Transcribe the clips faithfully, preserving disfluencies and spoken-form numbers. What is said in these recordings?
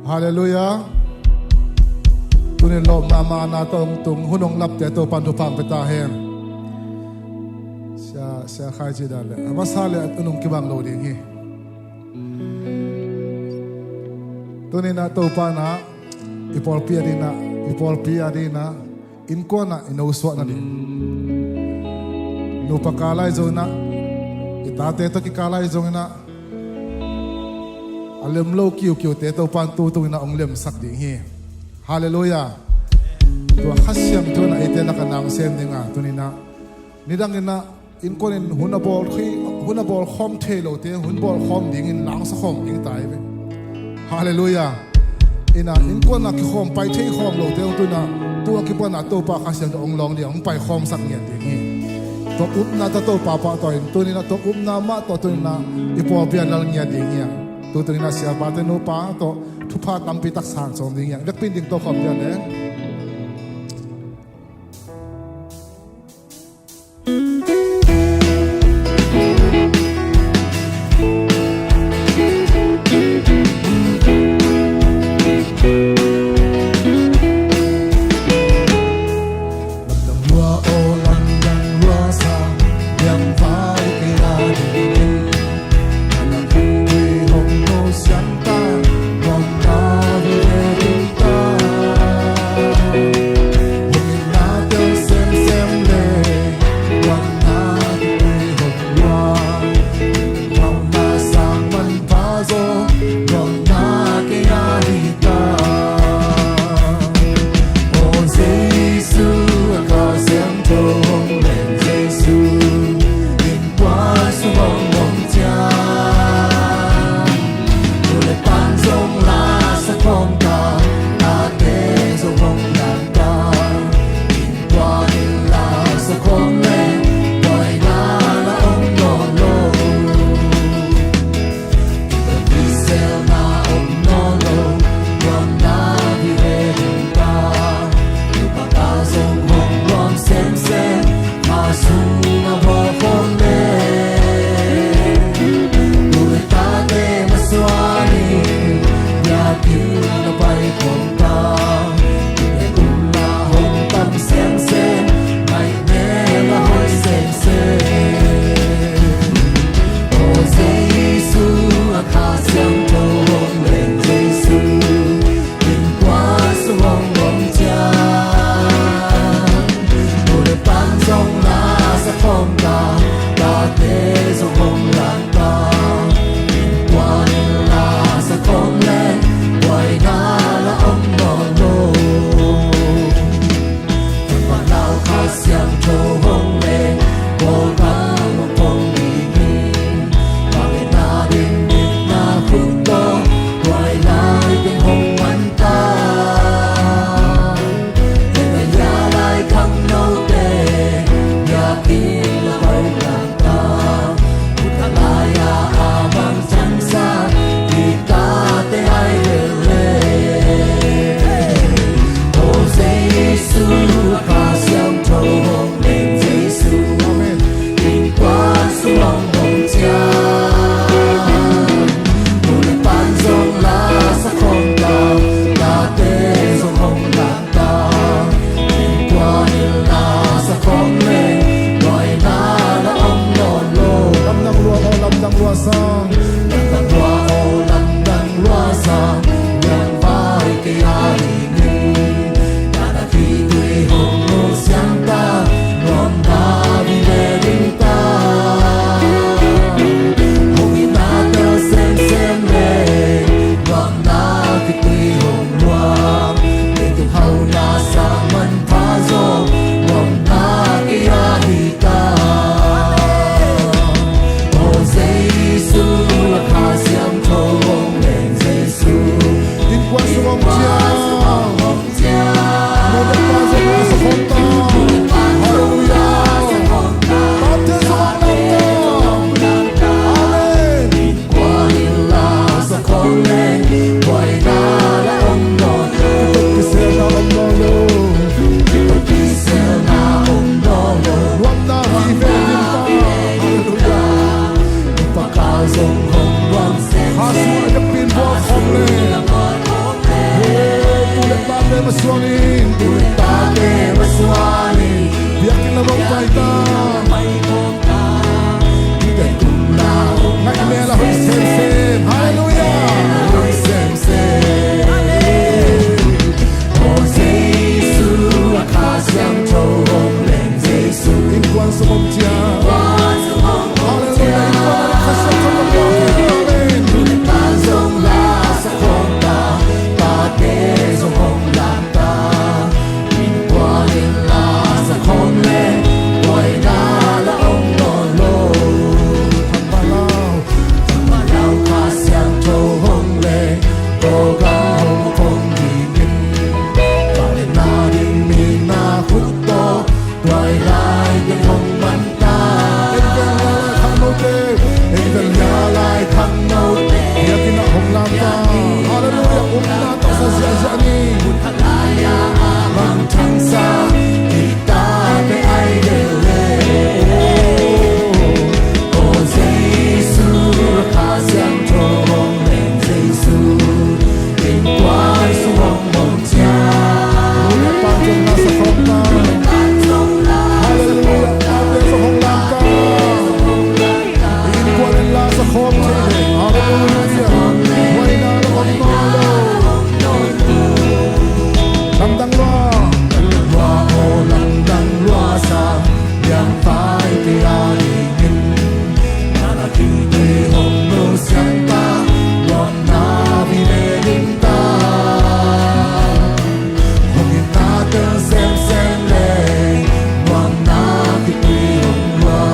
Halleluiah. Tunin lawpna mana tawh hong tung hun hong lapte Topan thupha pia ta hen. Sia, sia khai ci dan le a masa le a tunung kibang lo ding hi. Tuninah Topa inah i pawlpi a dinah, i pawlpi a dinah innkuanah i nosuah nading, nupa kal lai zonginah, i tate tawh kikal lai zonginah a lem lo kiukiute Topan tutunginah hong lemsak ding hi. Halleluiah. Tua Kha Siangtho inah eite lakah na hong sem dinga tuninah nidanginah innkuanin hun a bawl khi, hun a bawl khawm thei lote hun bawl khawm dingin langsa khawm ding ta hi ve. Halleluiah. Inah innkuanah kikhawm pai thei khawm lote hong tunah tua kipanah Topa Kha Siangtho hong lawng ding hong pai khawmsak ngiat ding hi. Tua upna tawh Topa pahtawi in tuninah tua upna mah tawh tuninah i pawlpi a lal ngiat ding hi. Tutuninah siapate nupa tawh thupha tampi taksa hong sawm ding hi. Vekpi in ding tawh khawm ding hi. Biakinn la hong pai ta. Ngaih mel a hoih semsem. Halleluiah. Hoih semsem. Aw Jesu, a Kha Siangtho hong leng Jesu. Innkuan sung hong ciah. Halleluiah. Innkuan a Kha Siangtho hong leng. Amen. Tate zong hong lamta, innkuan inn la sa khawm leh buaina la om nawn lo. Thangpalau, Thangpalau Kha Siangtho hong leng, Kawlgam hong phong dingin, vangliatna ding mi na khut tawh, tua lai teng hong man ta. Ei vel nia lai khangnote, ei vel nia lai khangnote, biakinn ah hong lam ta. Halleluiah, upna taksa ziahziah ni. Mangthangsa, kita te ai lele. O Jesu, Kha Siangtho hong leng Jesu. Innkuan sung hong mong ciah. Halleluiah. Tate zong hong lamta. Innkuan inn la sa khawm thei leh. Halleluiah. Buaina la om nawn lo. Lamdang lua. Lamdang lua, aw lamdang lua sa. Liangvaite a dingin. Na na kite hong no siang ta. Lua na vive ding ta. Hong it na tel semsem leh, muanna kipui hong lua.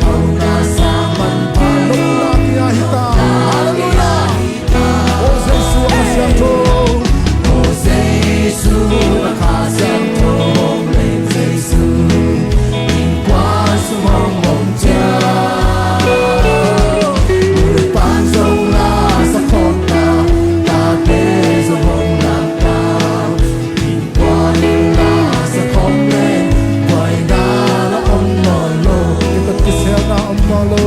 Hong na sa manpha lungna kia hi ta. Halleluiah. O Jesu a Kha Siangtho. O Jesu a Kha Siangtho hong leng Jesu. Innkuan sung hong mong ciah. Nulepa zong la sa khawm ta, tate zong hong lam ta. Innkuan inn la sa khawm leh, buaina la om nawn lo. Kitawh kiselna om nawn lo.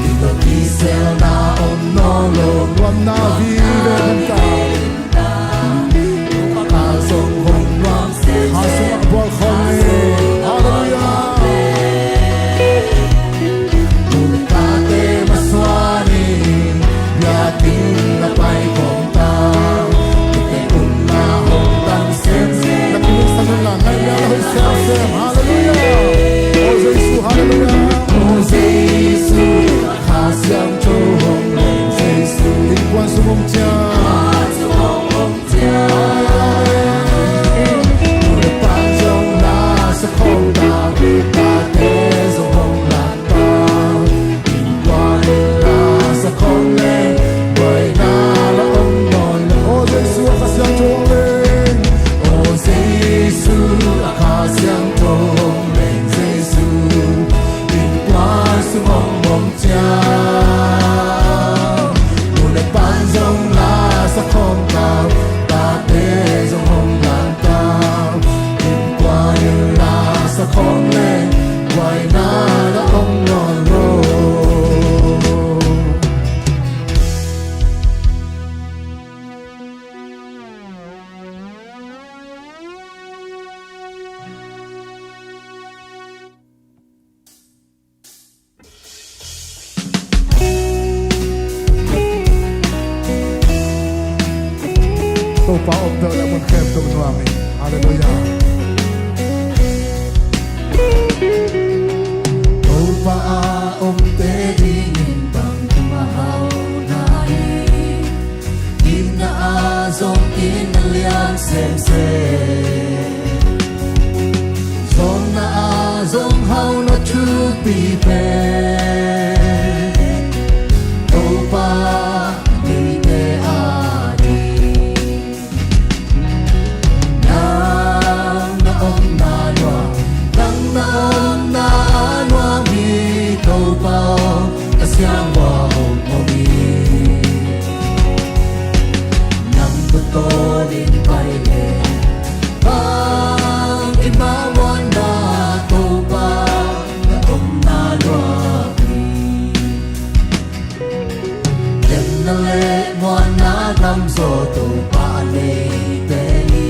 Kitawh kiselna om nawn lo. Nuamna vive ding ta. Halleluiah. Tate masuan in, biakinn na pai khawm ta. Ute umna hong tang semsem. Na kimin sanun la ngai mel a hoih semsem. Halleluiah. O Jesu, halleluiah. O Jesu, Kha Siangtho hong leng Jesu. Innkuan sung hong ciah. Nulepa zong la sa khawm ta, tate zong hong lam ta. Innkuan inn la sa khawm leh, buaina la om nawn lo. O Jesu a Kha Siangtho hong leng. O Jesu a Kha Siangtho hong leng Jesu. Innkuan sung hong mong ciah. Nulepa zong la sa khawm ta, tate zong hong lam ta. Innkuan inn la sa khawm leh, buaina la om nawn lo. Topa om peuh leh mun khempeuh nuam hi. Halleluiah. Topa a omte dingin bangkim a hau na hi. Itna ah zong itna lian semsem. Zawhna ah zong hauhna thupi pen Topa deihte a ding. Nang na omna nuam, nang na omna nuam hi Topa aw, a siang vua hong om hi. Nang tawh tawnin pai leh bangkim a muanna Topa na omna nuam hi. Lianna le muanna tamzaw Topa a neite hi.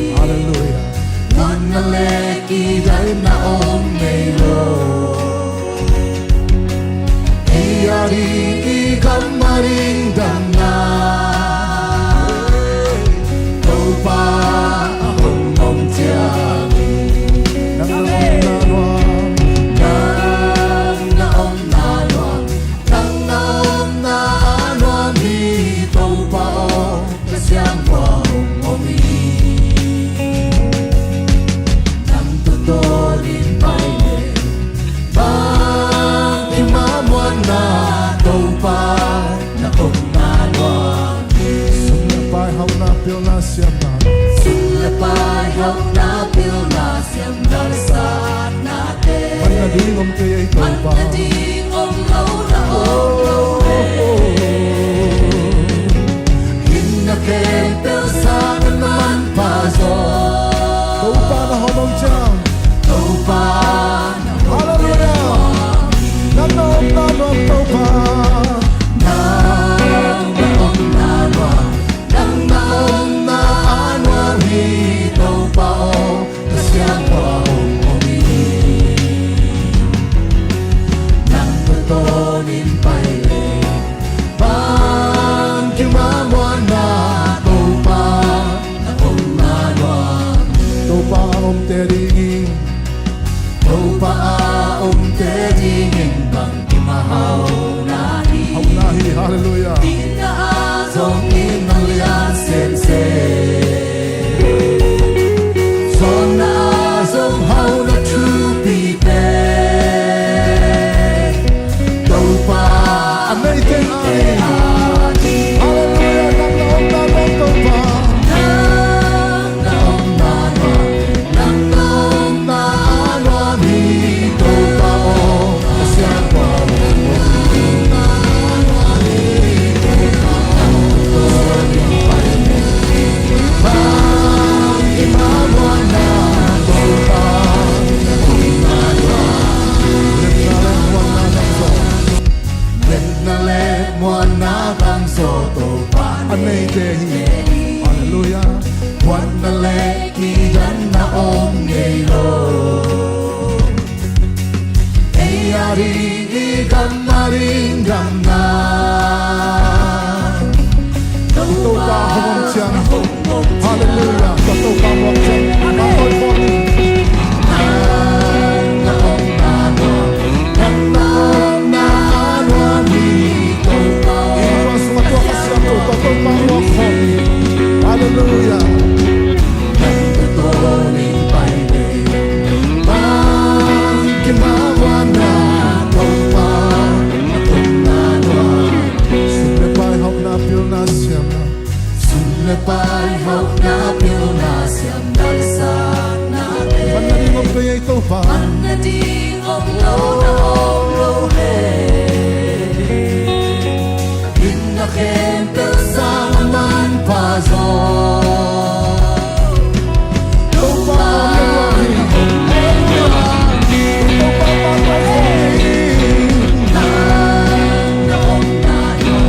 om kei ei Topa. Manna ding om lo na om lo e. Hih na khempeuh sang na manpha zaw. Topa na hong om ciang. Topa na hong om ciang. Halleluiah. Nang na omna nuam Topa. Nang na omna nuam. Nang na omna a nuam hi Topa aw. Pasian tua hong om hi. Nang tawh tawnin pai le bang kim a muanna Topa na omna nuam. Topa a omte dingin, Topa a omte dingin bang kim a hauhna hi. Hauhna hi, halleluiah. Itna ah zong itna lian semsem. Zawnna ah zong hauhna thupi pen. Topa a neite a ding. Halleluiah, nang na omna nuam Topa. Nang na omna nuam. Nang na omna a nuam hi Topa aw. Pasian tua hong om hi. Bang kim a muanna Topa. Nang na omna nuam. Nang na omna nuam. Nang na omna nuam. Nang na omna nuam. A neite hi. Halleluiah. Muanna le kidanna om ngei lo. Ei a ding i gam a ding gamna. Topa hong om ciang. Halleluiah. Topa hong om ciang. Amen. Halleluiah. Sum le pai hauhna pilna siamna. Sum le pai hauhna pilna siamna le satna. Manna ding om kei ei Topa. Manna ding om lo na om lo e. Itna khempeuh sang a manpha zaw. Topa a om hi. Topa a om hi. Nang na omna nuam.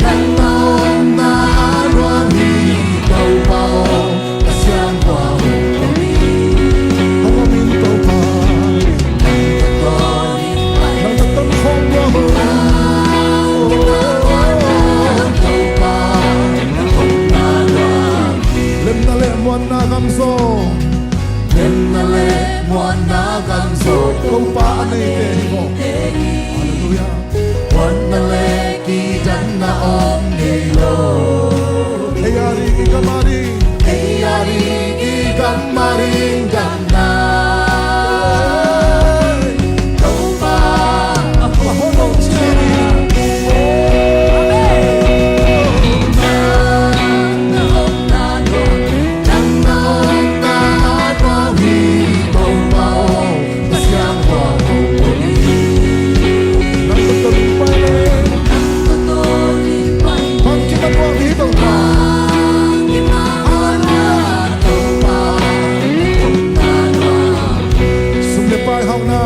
Nang na omna a nuam hi Topa aw. Pasian tua hong om hi. Hong om in Topa. Nang tawh tawnin pai. Nang tawh tawnin khawng nuam hi. Lemna le muanna gam zaw. Lemna le muanna gam zaw. Topa a neite hi maw. Halleluiah. Muanna le kidanna om ngei lo. Ei a ding i gam a ding. Ei a ding i gam a ding gamna. Topa a hong om ciang. Amen. Nang na omna nuam. Nang na omna nuam hi Topa aw. Pasian tua hong om hi. Nang tawh tawnin pai le. Nang tawh tawnin pai le. Bang kim a nuam hi Topa. Bang kim a nuam hi Topa. Sum le pai hauhna.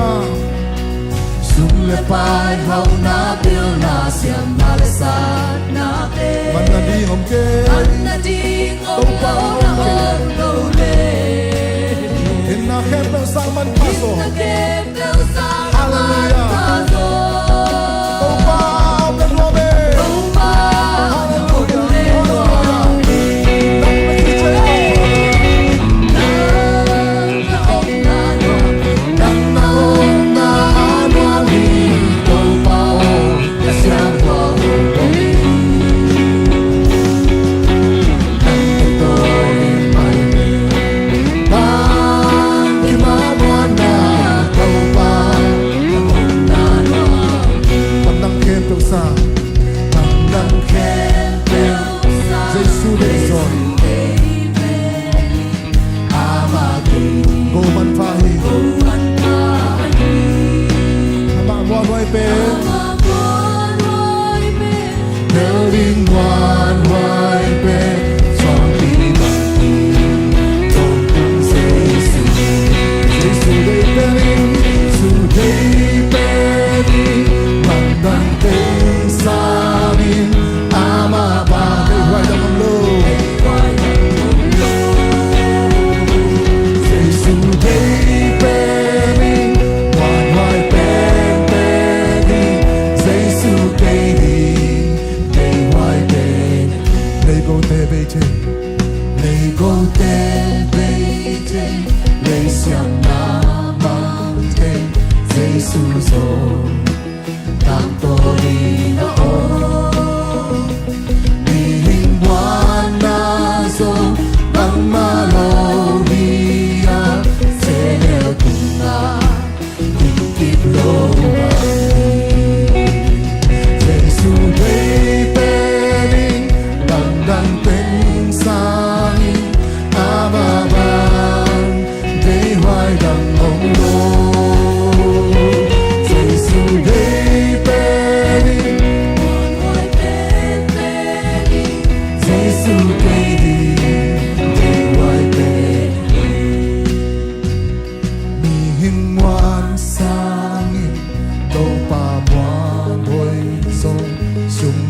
Sum le pai hauhna pilna siamna le satna pen. Manna ding om kei. Manna ding om lo na om lo e. Itna khempeuh sang manpha zaw. Itna khempeuh sang manpha zaw. Halleluiah. Topa a om na nuam e. Topa a om na nuam e. Halleluiah. Nang na khit ciang. Nang na omna nuam. Nang na omna a nuam hi Topa aw. Pasian tua hong om hi. Nang tawh tawnin pai le. Bang kim a muanna Topa.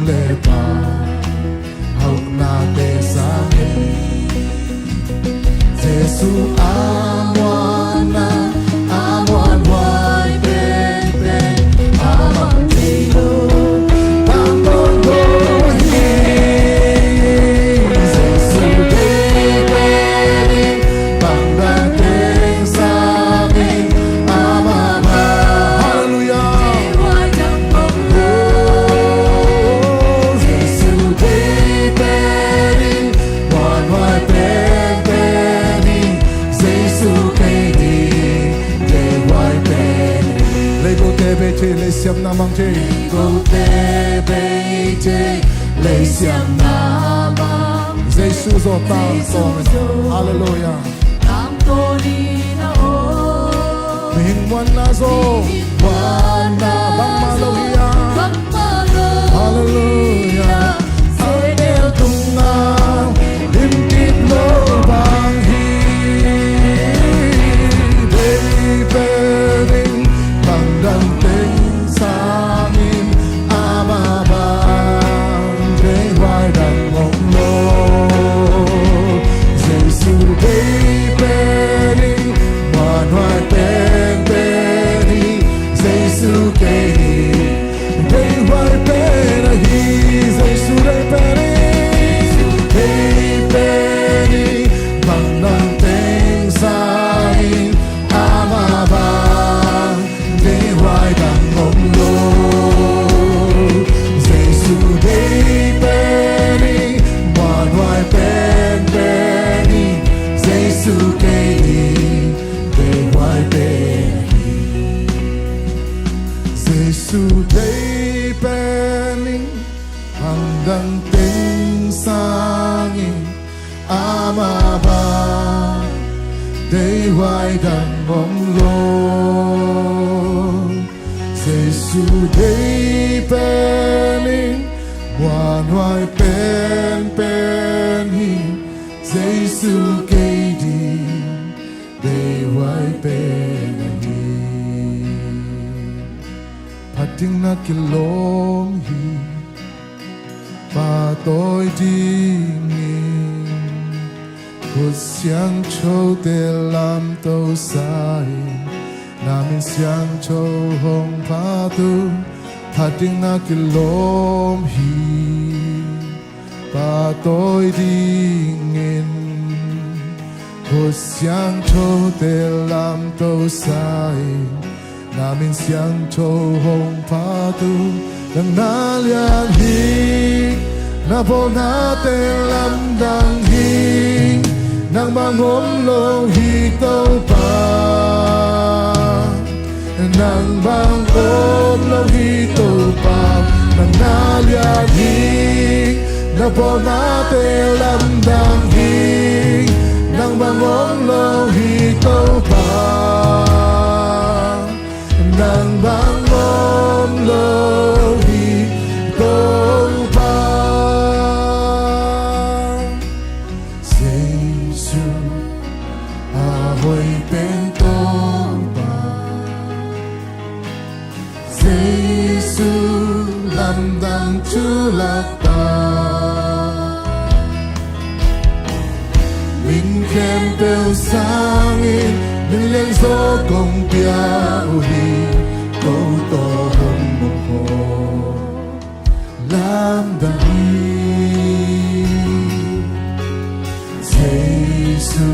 le pa, hauhnate sangin Jesu a muanna, a muanhuai penpen, a mangthei lo tangtawn lo hi. Jesu deih pen in, bangdang teng sangin, amah bang. Halleluiah. Jesu deih pen in, muanhuai penpen hi. Jesu kei ding deihhuai pen hi. Leikote bei thei, leisiamna mang thei. Leikote bei thei, leisiamna mang. Jesu zaw tangtawn. Halleluiah. Mihing muanna zaw, muanna bangmah lo hi a. Halleluiah. Angel tungah limkip lo bang hi. Deih pen in, bangdang teng sangin, amah bang deihhuai dang om lo. Jesu deih pen in, muanhuai penpen hi. Jesu kei ding deihhuai pen ahi. Jesu deih pen in, deih pen in, bangdang teng sangin, amah bang deihhuai dang om lo. Jesu deih pen in, muanhuai penpen hi. Jesu kei ding deihhuai pen hi. Jesu deih pen in, bangdang teng sangin, amah bang deihhuai dang om lo. Jesu deih pen in, muanhuai penpen hi. Jesu kei ding deihhuai pen ahi. Phat ding na kilawm hi, pahtawi dingin. Khut siangthote lamto sa in, na min siangtho hong phat un. Phat ding na kilawm hi, pahtawi dingin. Khut siangthote lamto sa in, na min siangtho hong phat un. Nang na lian hi, na bawlnate lamdang hi. Nang bang om lo hi Topa, nang bang om lo hi Topa. Nang na lian hi, na bawlnate lamdang hi. Nang bang om lo hi Topa, nang bang om lo hi Topa. Jesu a hoih pen Topa, Jesu lamdang thu lakpa. Min khempeuh sangin min lianzaw kong pia uh hi. Ko tawh hong muh aw, lamdang hi. Jesu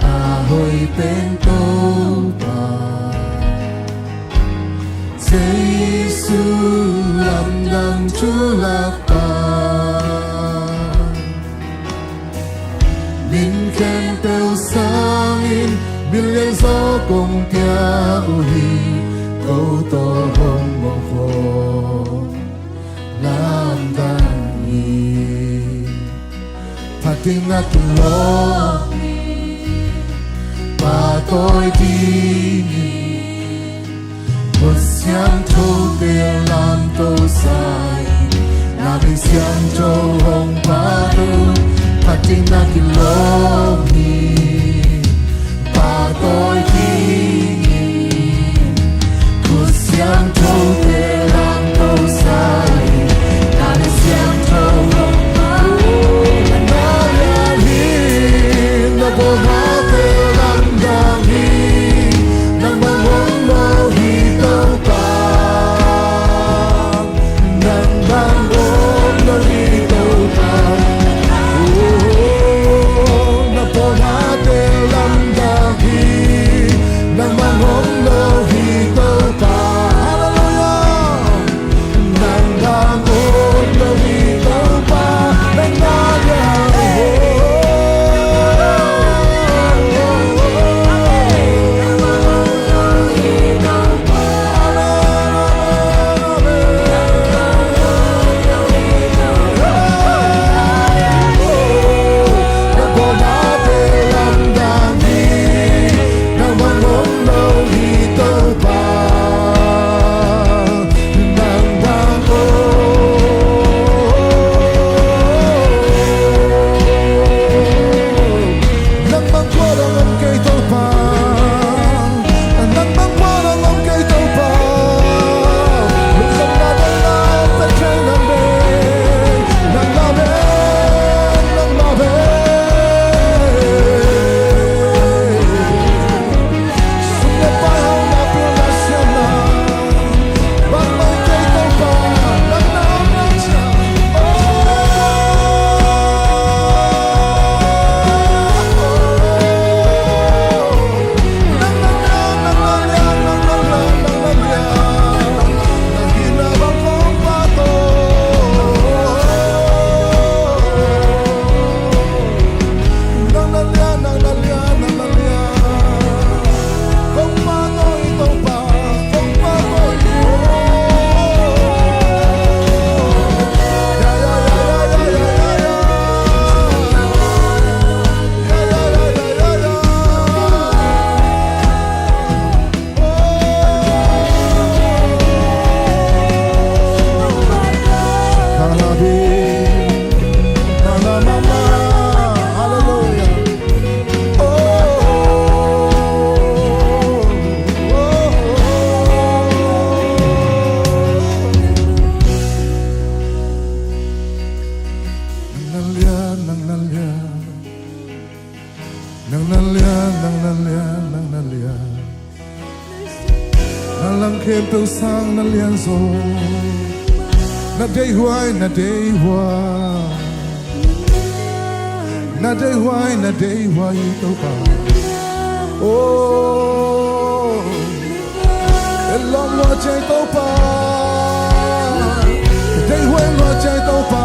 a hoih pen Topa, Jesu lamdang thu lakpa. Min khempeuh sangin min lianzaw kong pia uh hi. Ko tawh hong muh aw, lamdang hi. Phat ding na kilawm hi, pahtawi dingin. Khut siangthote lamto sa in, na min siangtho hong phat un. Phat ding na kilawm hi, pahtawi dingin. Khut siangthote lamto sa in, Lian, nang na lian. Nang na lian, nang na lian, nang na lian. Na lam khempeuh sang na lian zaw. Na deihhuai, na deihhuai. Na deihhuai, na deihhuai Topa. Oh. Lawm lua ciai Topa. Deihhuai lua ciai Topa.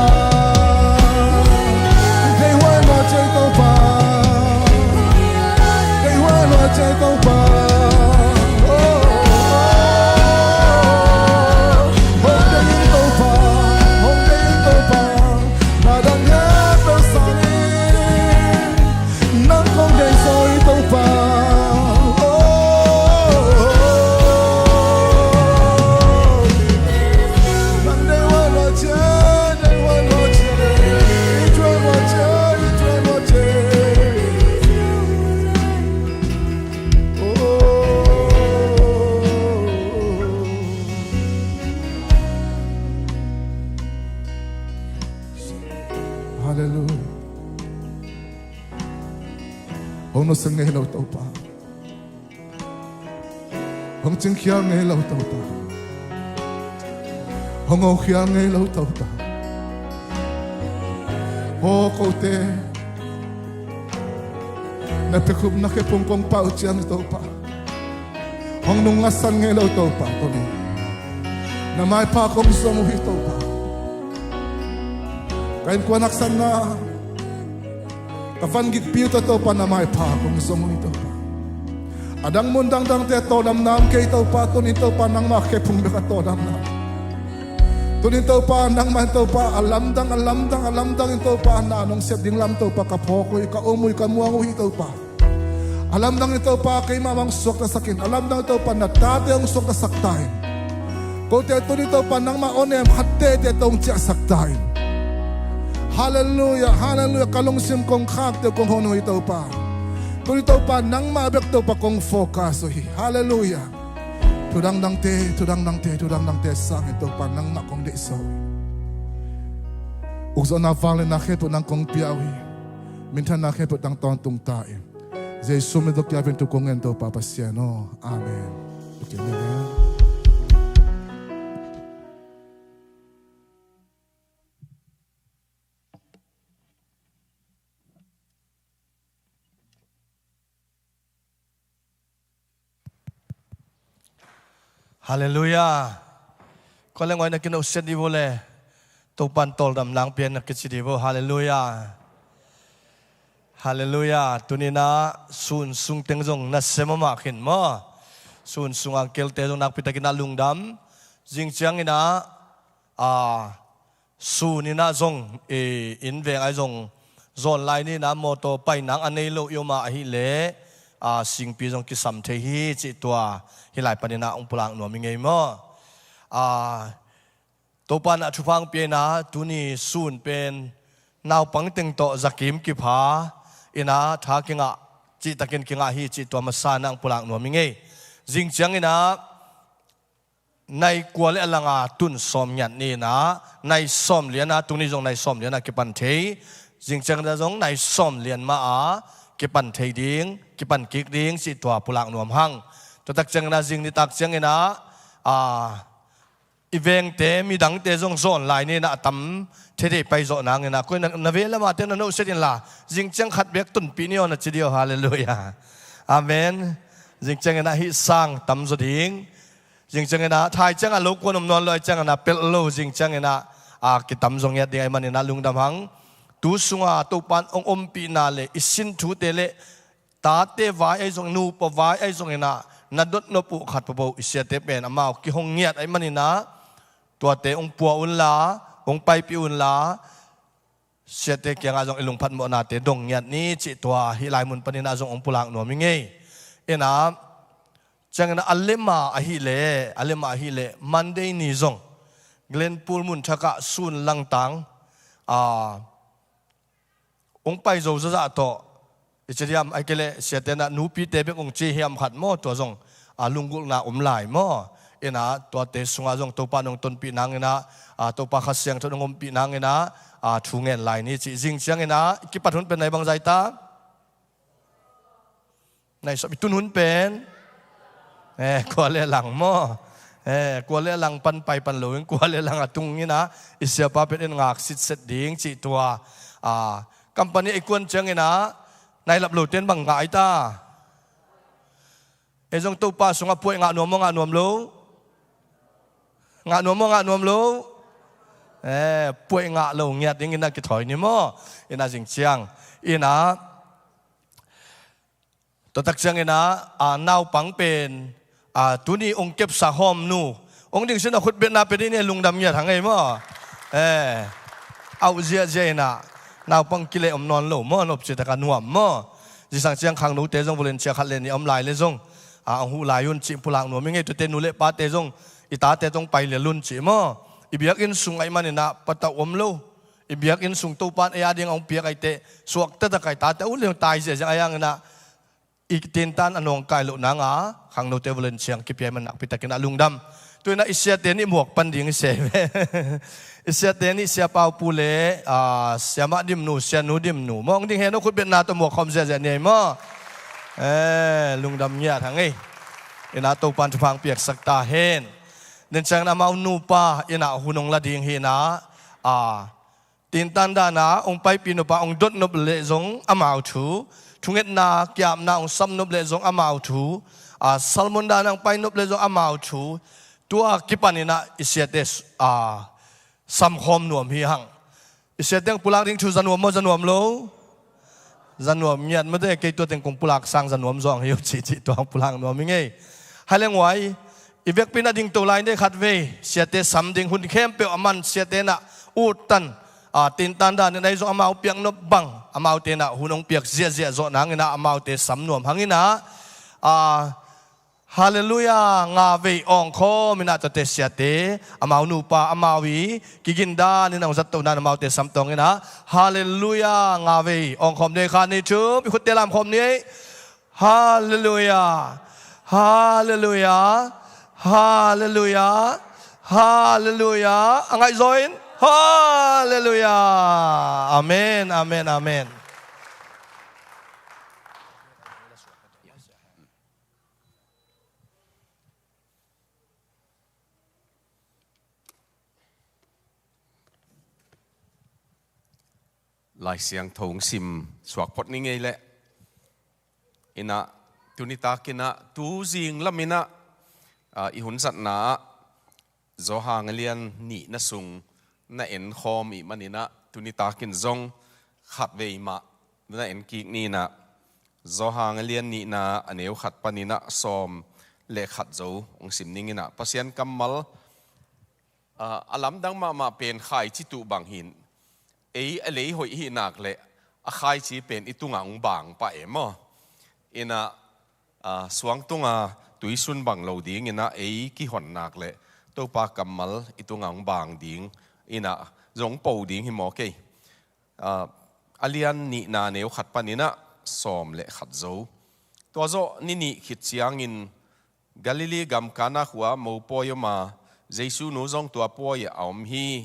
Deihhuai lua ciai Topa. Deihhuai lua ciai Topa. Oh, oh, oh. Hong deih Topa. Hong deih Topa. Na dang khempeuh sangin. Nang kong deih zaw hi Topa. Oh, oh, oh. Nang deihhuai lua ciai, deihhuai lua ciai. Deihhuai lua ciai, deihhuai lua ciai. Oh, oh, oh, oh. Hallelujah. Hong nusia ngei lo Topa. Hong cingkhia ngei lo Topa. Hong awkhia ngei lo Topa. Aw kote, na piakhupna khephung kong pau ciang Topa. Hong nungngasan ngei lo Topa tuni. Na maipha kong zong uh hi Topa. Ka innkuan haksatna, ka van gikpi uh tawh Topa na maipha kong zong uh hi Topa. A dang mun dangdangte tawldamna om kei Topa, tuni Topa nangmah khephung bek a tawldamna. Tuni Topa nangmah in Topa a lamdang, a lamdang, a lamdang in Topa na nong sep ding lam Topa ka phawk uh hi, ka um uh hi, ka muang uh hi Topa. A lamdang in Topa keimah hong suaktasak in, a lamdang in Topa na tate hong suaktasak ta in. Kote tuni Topa nangmah awnem khat tete tawh hong ciahsak ta in. Hallelujah, hallelujah. Ka lungsim kong khakte kong hon uh hi Topa. Tuni Topa nangmah bek Topa kong focus uh hi. Hallelujah. Thu dangdangte, thu dangdangte, thu dangdangte sangin Topa nangmah kong deih zaw uh hi. Ukzawhna vangliatna khempeuh nang kong pia uh hi. Minthanna khempeuh nang tawntung ta in. Jesu min tawh kiapin thu kong ngen Topa Pasian aw. Amen. Amen. Hallelujah. Kua leng wai na kinawhsiat dih vo le Topan tawldam nang pian na kici dih vo. Hallelujah. Hallelujah. Tuninah sun sung teng zong na sem amah khin maw? Sun sung angkelte zong nakpitakinah lungdam. Zing cianginah a suninah zong i inn veng ai zong zawn lai ninah mawtaw painang a nei lo i om a ahileh a singpi zong kisam thei hi cih tua hih lai paninah hong pulak nuam i ngei maw? A Topa nah thupha hong pia inah tuni sun pen naupang teng tawh zakim kipha inah tha kingah cihtakin kingah hi cih tua masa nah hong pulak nuam i ngei. Zing cianginah nai kua le a langa tun sawm ngiat ni inah nai sawm liana tuni zong nai sawm liana kipan thei. Zing ciangta zong nai sawm lian ma a kipan thei ding, kipan kik ding cih tua pulak nuam hang. Tuatak cianginah zing nitak cianginah a i vengte midangte zong zawn lai ninah a tam thei thei pai zawh nanginah koi na, na ve lamate na nohset inla zing ciang khat bek tunpih ni aw na ci dih aw. Hallelujah. Amen. Zing cianginah hih sang tam zaw ding. Zing cianginah thai ciangah lo kuan om nawn lo ai cianginah pelh lo zing cianginah a kitam zong ngiat ding ai maninah lungdam hang. Tu sunga Topan hong ompihna le i sin thute le tate vai ai zong nupa vai ai zonginah na dotnop uh khat papo i siate pen amau kihong ngiat ai maninah tuate hong pua unla hong paipih unla siate kiangah zong i lungphat mawhnate dong ngiat ni cih tua hih lai mun paninah zong hong pulak nuam i ngei. Inah cianginah a lema ahileh a lema ahileh Monday ni zong Glenpool mun thakah sun langtang a hong pai zo zazah tawh i ci diam ai kei leh siate nah nupite bek hong ci hiam khat maw tua zong a lunggulhna om lai maw? Inah tuate sungah zong Topa nong tonpih nanginah, a, Topa Kha Siangtho nong ompih nanginah, a, thu ngen lai ni cih zing cianginah kipat hun pen nai bangzah ta. Nai sawm i tun hun pen, eh, kua le lang maw? Eh, kua le lang pan pai pan lo in kua le lang a tung inah i siapa pen in ngak sitset ding cih tua. A, company i kuan cianginah nai lap lo ten bang ngah ai ta. Ei zong Topa sungah puai ngah nuam maw, ngah nuam lo? Ngah nuam maw, ngah nuam lo? Eh, puai ngah lo ngiat dingin a kithawi ni maw? Inah zing ciang. Inah tua tak cianginah, a, naupang pen, a, tuni ong kepsak hawm nu ong ding sin a khut betna pia ding ni, lungdam ngiat hang ei maw? Eh, auh ziahziah inah naupang kileh om nawn lo maw, nopci taka nuam maw? Zisang ciang khangnote zong volunteer khat le nih om lai le zong, a, ong huh lai un cih pulak nuam i ngei. Tuate nu le pate zong i tate zong pai lial un cih maw? I biakinn sung aih maninah patauh om lo. I biakinn sung Topan ei a ding a ong piak aih teh suak taktak a i tate uh le ong tai ziahziah aih hanginah i tintan a nawngkai loh nanga khangnote volunteer ciang kipia man nakpi takin a lungdam. Tu inah i siate nih muak pan ding i sia ve. I siate nih Sia Pau Pu le, a, Sia Mah Dim Nu, Sia Nu Dim Nu maw, ong ding hen aw, khut betna tawh muak khawm ziahziah ni ei maw? Eh, lungdam ngiat hang ei. Inah Topan thupha piaksak ta hen. Nen ciangin amau nupa inah hun ong la ding hi inah, a, tintan dana ong paipih nop a ong dot nop leh zong amau thu, thungetna kiapna ong sam nop leh zong amau thu, a, sermon dana ong pai nop leh zong amau thu. Tua kipaninah i siate, a, samkhawm nuam hi hang. I siate ong pulak ding thu za nuam maw, za nuam lo? Za nuam ngiat mate, kei tua teng kong pulak sang za nuam zawng hi uh cihcih tua ong pulak nuam i ngei. Hai leng uai, i vekpi inah ding to lai ni khat vei, siate sam ding hun khempeuh a man siate inah uttan, a, tintan danin ahi zong amau piak nop bang amaute inah hun ong piak ziahziah zawh nanginah amaute sam nuam hanginah, a, Halleluiah nga vei awngkhawm inah tuate siate amau nupa amau i kigindan inah ong zatto nan amaute sam tawng inah Halleluiah nga vei awngkhawm ni ei. Khat nih thum i khutte lamkhawm ni ei. Halleluiah. Halleluiah. Halleluiah. Halleluiah. A ngaihzaw in Halleluiah. Amen, amen, amen. Lai Siangtho ong sim suak phot ni ngei leh. Inah tuni takinah tu zing laminah, a, i hun zatna ah Johan a lian nihna sung na en khawm i hih maninah tuni takin zong khat vei mah na en kik ni inah, Johan a lian nihna a neu khat paninah sawm le khat zo ong sim ning inah, Pasian kammal, a, a lamdang mahmah pen khaici tuh bang hi in, ei a lei hoih hi nak leh a khaici pen i tungah ong bang pah e maw? Inah, a, suang tunga tuisun bang lo dinginah ei kihon nak leh Topa kammal i tungah ong bang ding inah zong po ding hi maw kei. A, a lian nihna neu khat paninah sawm le khat zo. Tua zawh ni nih khit ciangin Galilee gam Kana khua mopawi om a, Jesu nu zong tua pawi ah a om hi.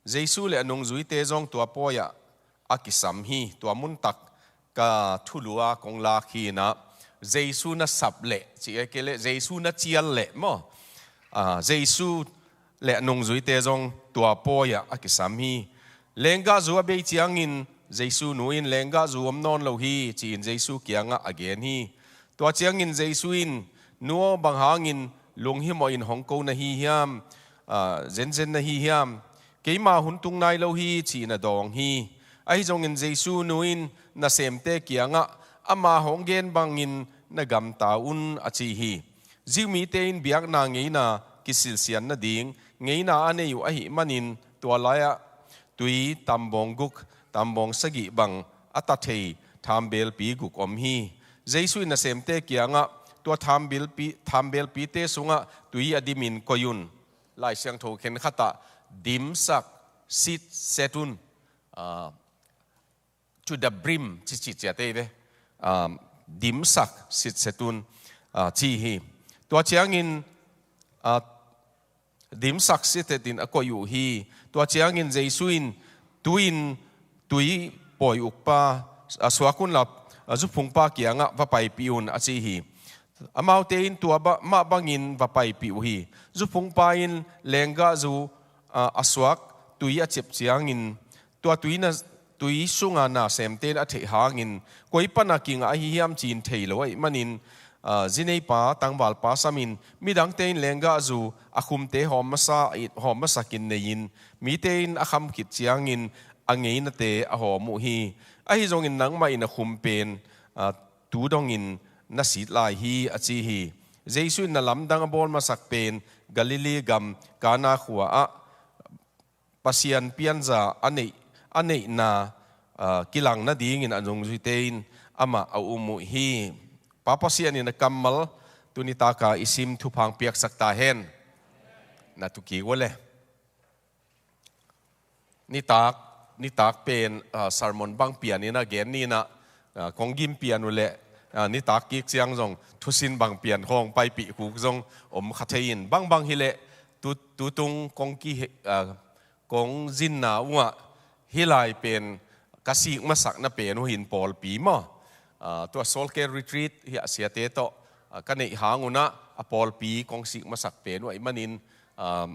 Jesu le a nungzuite zong tua pawi ah a kisam hi. Tua muntak ka thulu a kong lak hi inah, Jesu na sap leh, cih a kei leh Jesu na cial leh maw? A, Jesu le a nungzuite zong tua pawi ah a kisam hi. Lenggahzu a bei ciangin Jesu nu in, "Lenggahzu om nawn lo hi," ci-in Jesu kiangah a gen hi. Tua ciangin Jesu in, "Nu aw, bang hangin lunghimawh in hong ko na hi hiam? A, zenzen na hi hiam? Keima hun tung nai lo hi," ci-in a dawng hi. Ahi zongin Jesu nu in nasemte kiangah, "Ama hong gen bangin na gamta un," a ci hi. Jew mite in biakna ngeina kisilsian nading ngeina a nei uh ahih manin, tua lai-ah tui tambawng guk, tambawng sagih bang a ta thei thambelpi guk om hi. Jesu in nasemte kiangah, "Tua thambelpi, thambelpite sungah tui a dimin koih un." Lai Siangtho khen khatah, "Dimsak, sitset un." Ah, to the brim, ci, ci, ci a tei ve. Um, dimsak, sitset un, ah, ci hi. Tua ciangin, ah, dimsak sitetin a koih uh hi. Tua ciangin Jesu in, tu-in tui pawi ukpa, a suak unla, a zuphungpa kiangah va paipih un, a ci hi. Amaute in tua ba-, mah bangin va paipih uh hi. Zuphungpa in lenggahzu, a, a suak tui a ciap ciangin, tua tui na, tui sunga nasemte in a theih hangin, koi pana kingah ahi hiam ci-in thei lo ahih manin, a, zineipa, tangvalpa samin, midangte in lenggahzu a khumte hawm masa, hawm masakin nei-in, mite in a kham khit ciangin a ngeinate a hawm uh hi. Ahi zongin nangmah in a khum pen, a, tu dongin na sit lai hi, a ci hi. Jesu in na lamdang a bawl masak pen Galilee gam Kana khua ah Pasian pianza a neih, a neihna, a, kilang nadingin a nungzuite in amah a um uh hi. Pa Pasian in a kammal tuni taka i sim thupha hong piaksak ta hen. Na tu kik uh le. Nitak, nitak pen, a, sermon bang pian in a gen ni in a, a, kong gim pian uh le, a, nitak kik ciang zong thusin bang pian khawng paipih kuk zong om kha thei in. Bangbang hi le, tu, tutung kong ki he, a, kong zinna uh ah, hih lai pen ka sik masakna pen uh hin pawlpi maw. A, tua Soul Care Retreat hi a siate tawh, a, ka neih hang un a, a pawlpi kong sik masak pen uh ahih manin, a,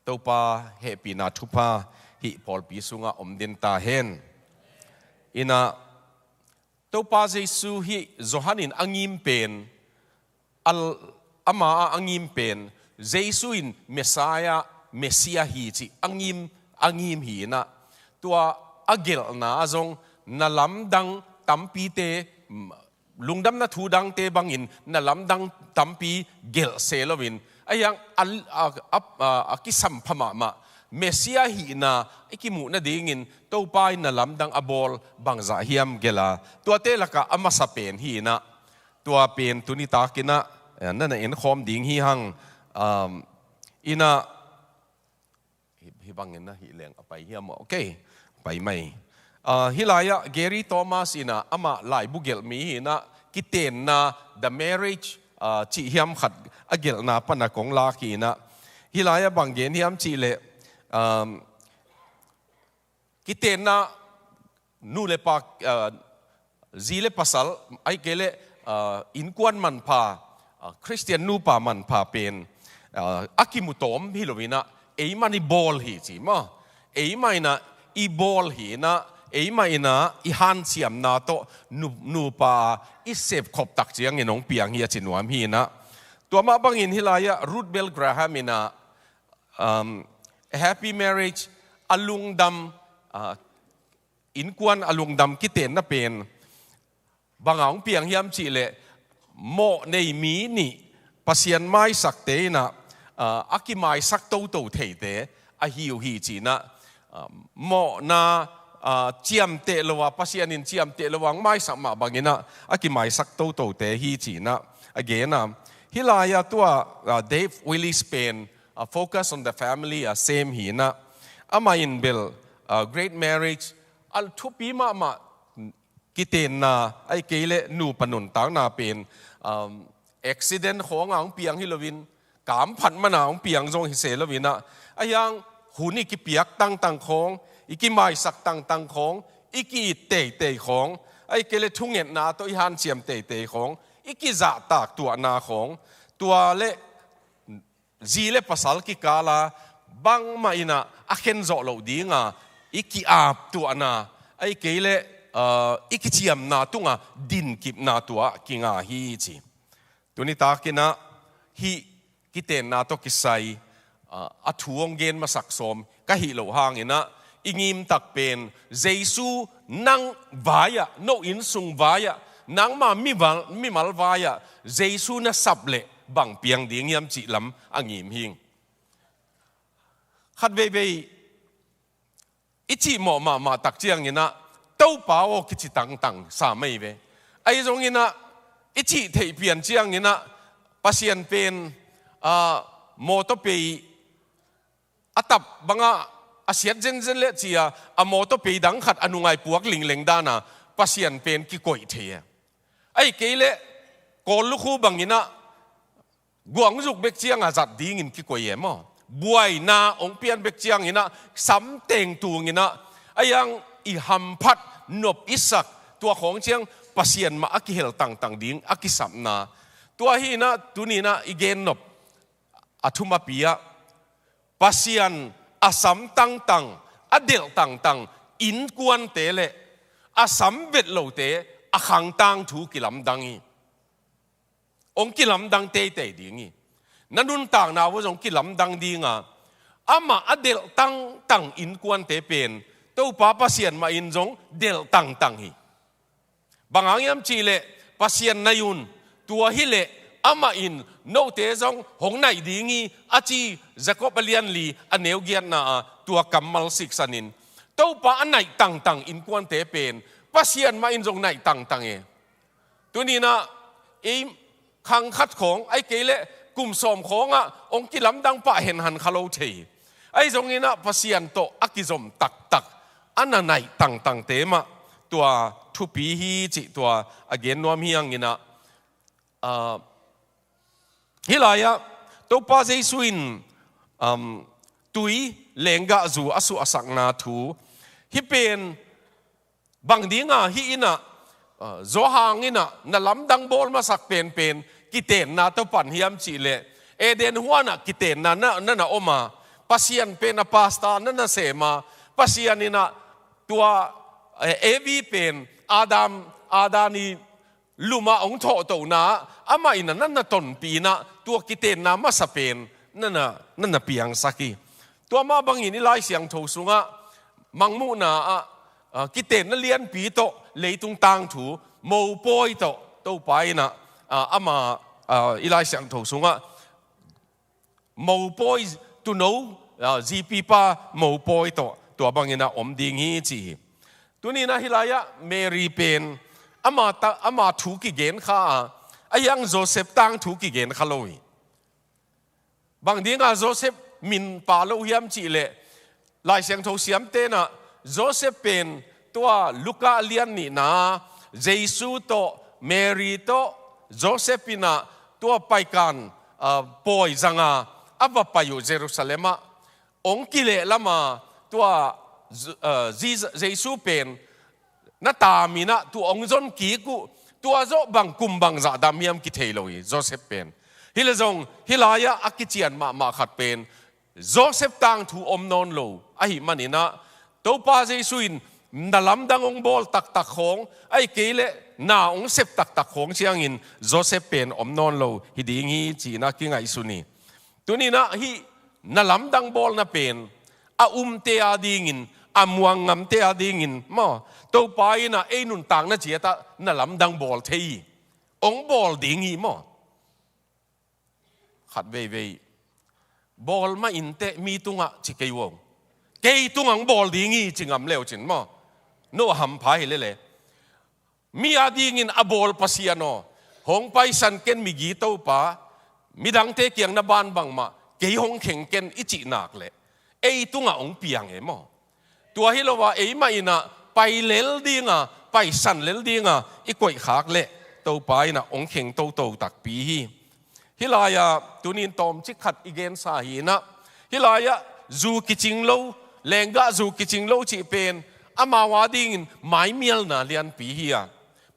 Topa hehpihna thupha hih pawlpi sungah om den ta hen. In a, Topa Jesu hih Johan in a ngim pen, a, ama a, a ngim pen, Jesu in Messiah, Messiah hi cih a ngim, a ngim hi in a, tua a gelhna ah zong na lamdang tampite, lungdamna thu dangte bangin na lamdang tampi gelh se loin, a hiang a, a, a, a, a kisampha mahmah Messiah hihna i kimuh nadingin Topa in na lamdang a bawl bangzah hiam gelh a, tuate lakah a masa pen hi in a, tua pen tuni takin a, eh, na na enkhawm ding hi hang, um, in a, Hi, hi bangin a hih leng a pai hiam maw? Ok, pai mai. Ah, hih lai-ah Gary Thomas in a, amah laibu gelh mi hi in a, kitenna, The Marriage, ah, cih hiam khat a gelhna pan a kong lak hi in a. Hih lai-ah bang gen hiam cih leh, um, kitenna, nu le pa, ah, zi le pasal, ahih kei leh, ah, innkuan manpha, ah, Khristian nupa manpha pen, ah, a kimu tawm hi lo in a, eimah in i bawl hi ci maw. Eimah in a i bawl hi in a, eimah in a i hanciamna tawh nu, nupa i sepkhop tak ciangin hong piang hi a ci nuam hi in a. Tua mah bangin hih lai-ah Ruth Bell Graham in a, um, a happy marriage, a lungdam, ah, innkuan a lungdam kitenna pen bang a hong piang hiam cih leh, mawh nei mi nih Pasian maisakte in a, ah, a kimaisak toto theite ahi uh hi ci in a, ah, mawhna, ah, ciamteh lo a, Pasian in ciamteh lo a hong maisak mah bangin a, a kimaisak totote hi ci in a, a gen a. Hih lai-ah tua, ah, Dave Willis pen, ah, Focus on the Family a sem hi in a, amah in bel, ah, Great Marriage, a thupi mahmah kitenna, ahih kei leh nupa nuntakna pen, um, accident khawng a hong piang hi loin, kamphat man a hong piang zong hi se lo in a, a hiang hun i kipiak tangtang khawng, i kimaisak tangtang khawng, i ki-it teitei khawng, ahih kei leh thungetna tawh i hanciam teitei khawng, i kizahtak tuahna khawng, tua le zi le pasal kikal a bangmah in a a khen zawh loh ding a i ki-ap tuahna, ahih kei leh, ah, i kiciamna tung a dinkipna tua kinga hi ci. Tuni takin a hih kitenna tawh kisai, ah, a thu hong gen masak sawm ka hih loh hangin a, i ngim tak pen Jesu nang vai-ah, no innsung vai-ah, nangma mimal, mimal vai-ah Jesu na sap leh bang piang ding hiam cih lam a ngim hing. Khat veivei i cihmawh mahmah tak ciangin a, Topa aw kici tangtang sa mai ve. Ahi zongin a, i cih theih pian ciangin a, Pasian pen, ah, mawtaw pei a tap bangah a siat zenzen leh ci-a, a mawtaw pei dang khat a nungah puak lingleng dan a Pasian pen kikoih thei e. Ahih kei leh Kawl lukhu bangin a guangzuk bek ciang a zat dingin kikoih e maw. buaina hong pian bek ciangin ah, samteng tungin ah, a hiang i hamphat nop i sak, tua khawng ciang Pasian mah a kihel tangtang ding a kisapna. Tua hi in ah, tuni in ah i gen nop a thumapi ah, Pasian a sam tangtang, a delh tangtang innkuante le a sam vet lote a khang tangthu kilamdang hi. Hong kilamdang teitei ding hi. Na nuntakna uh zong kilamdang ding a, amah a delh tangtang innkuante pen Topa Pasian mah in zong delh tangtang hi. Bang hang hiam cih leh, Pasian naih un, tua hi leh amah in note zong hong naih ding hi, a ci Jakob a lian li a neu giatna ah tua kammal siksanin, Topa a naih tangtang innkuante pen Pasian mah in zong naih tangtang e. Tuni in ah ei khang khat khawng, ahih kei leh kum sawm khawng ah hong kilamdang pah henhan kha lo thei. Ahi zongin ah Pasian tawh a kizom taktak, a na naih tangtangte mah tua thupi hi cih tua a gen nuam hi hang in ah, ah, hih lai ah Topa Jesu in, um, tui lenggahzu a suahsakna thu, hih pen bang ding a hih in ah, ah, Johan in ah na lamdang bawl masak penpen kitenna tawh pan hiam cih leh, Eden huan ah kitenna na, na na om a, Pasian pen a pastor na na sem a, Pasian in ah tua, eh, Evi pen Adam, Adam i lum ah hong thawhtawhna ah amah in ah na na tonpih in ah tua kitenna masa pen na na, na na piangsak hi. Tua mah bangin i Lai Siangtho sungah Mangmuhna ah, ah, kitenna lianpi tawh leitung tangthu mopawi tawh Topa in ah, ah, ama, ah, i Lai Siangtho sungah mopawi, tuuno, ah, zipipa mopawi tawh tua bangin ah om ding hi ci hi. Tuni in ah hih lai ah Mary pen ama ta, ama thu kigen kha a, a hiang Joseph tangthu kigen kha lo hi. Bang ding a Joseph min pha lo hiam cih leh, Lai Siangtho siamte in ah Joseph pen tua Luka lian nihna, Jesu tawh, Mary tawh, Joseph in ah tua paikan, ah, pawi zang a, a va pai uh Jerusalem ah, hong kilehlam a, tua, ah, Jesu, Jesu pen na tam in ah tua hong zon kik uh, tua zawh bang kum bangzah dam hiam kithei lo hi, Joseph pen. Hi leh zong hih lai ah a kician mahmah khat pen Joseph tangthu om nawn lo ahih manin ah, Topa Jesu in na lamdang hong bawl taktak khawng, ahih kei leh na hong sep taktak khawng ciangin Joseph pen om nawn lo hi ding hi ci in ah kingaihsun hi. Tuni in ah hih na lamdang bawlna pen a umte a dingin, a muang ngamte a dingin maw, Topa in ah ei nuntakna ciat ah na lamdang bawl thei hi. Hong bawl ding hi maw. Khat veivei bawl mah inteh mi tungah ci kei uh. Kei tungah hong bawl ding hi ci ngam le uh cin maw. No a hampha hi lel e. Mi a dingin a bawl Pasian aw, hong paisan ken migi Topa, midangte kiang na ban bangmah, kei hong kheng ken i cih nak leh, ei tungah hong piang e maw. Tua hi lo a, eimah in ah pai lel ding a, paisan lel ding a i koihkhak leh, Topa in ah hong kheng toto takpi hi. Hih lai ah tuni in tawmcik khat i gensa hi in ah, hih lai ah zu kicing lo, lenggah zu kicing lo cih pen amau a dingin maimialna lianpi hi a,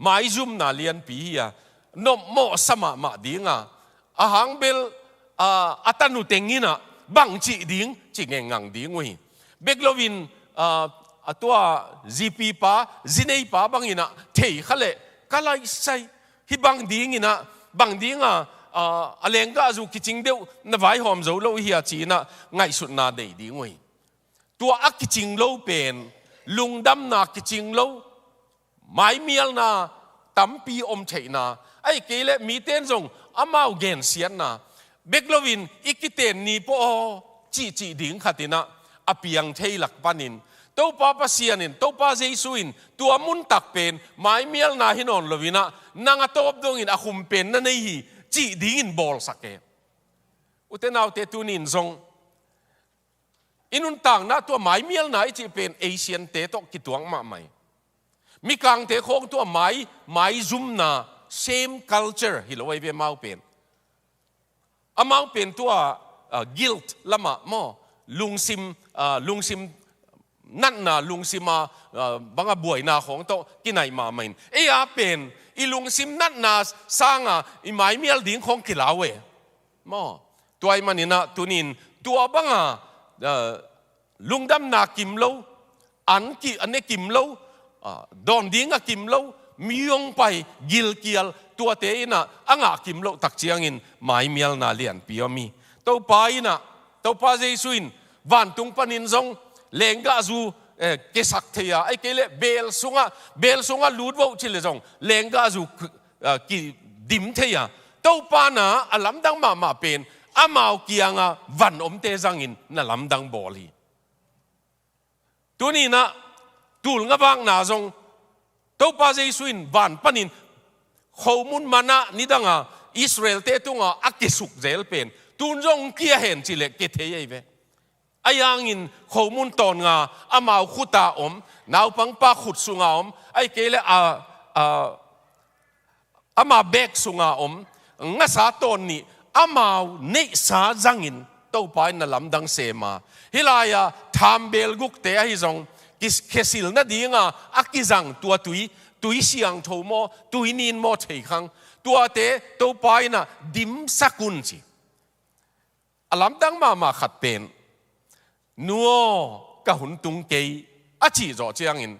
maizumna lianpi hi a, nopmawhsa mahmah ding a, a hang bel, a, a tanu teng in ah bang cih ding ci ngengngang ding uh hi. Bek loin, a, a tua zipipa, zineipa bang in ah thei kha leh, ka laisai, hih bang ding in ah, bang ding a, a, a lenggah zu kicing deuh na vaihawm zo lo hi a ci in ah ngaihsutna nei ding uh hi. Tua a kicing lo pen, lungdamna kicing lo, maimialna tampi om theihna, ahih kei leh mite in zong amau gensiatna, bek loin i kiten ni pawh aw, cihcih ding khat in ah a piang thei lak panin, Topa Pasian in, Topa Jesu in tua mun tak pen maimialna hi nawn lo in ah, nang a tawp dongin a khum pen na nei hi, cih dingin bawlsak e. Ute naute, tuni in zong i nuntakna tua maimialna i cih pen Asian-te tawh kituak mahmah hi. Mikangte khawng tua mai, maizumna, same culture hi lo ahi ve amau pen. Amau pen tua, ah, guilt lamah maw, lungsim, ah, lungsim natna, lungsim a, ah, banga buaina khawng tawh kinaih mahmah in. Ei a pen i lungsim natna sanga i maimial ding khawng kilau e. Maw, tua ahih maninah tunin tua banga, ah, lungdamna kim lo, an ki, a ne kim lo, ah, dawn ding a kim lo, mi hong pai, gilkial, tuate inah a ngah kim loh tak ciangin maimialna lianpi om hi. Topa inah, Topa Jesu in vantung panin zong lenggahzu, eh, kesak thei a, ahih kei leh beel sungah, beel sungah lut voh ci leh zong lenggahzu, ah, kidim thei a. Topa na a lamdang mahmah pen amau kianga van omte zangin na lamdang bawl hi. Tuninah tulngavakna zong Topa Jesu in van panin khomun manna nidanga Israelte tunga a kisuk zel pen tun zong kia hen ci leh kia thei ahi ve. Ahi hangin khomun tawnnga amau khuta om, naupangpa khut sunga om, ahih kei leh a, a, ama bek sunga om ngasa tawn nih amau neihsa zangin Topa in na lamdang sem a. Hih lai-a thambeel gukte ahi zong ki, khesil nadinga a kizang tua tui, tui siangtho maw, tui nin maw thei khang, tuate Topa inah dimsak un ci. A lamdang mahmah khat pen, "Nu aw, ka hun tung kei," a cih zawh ciangin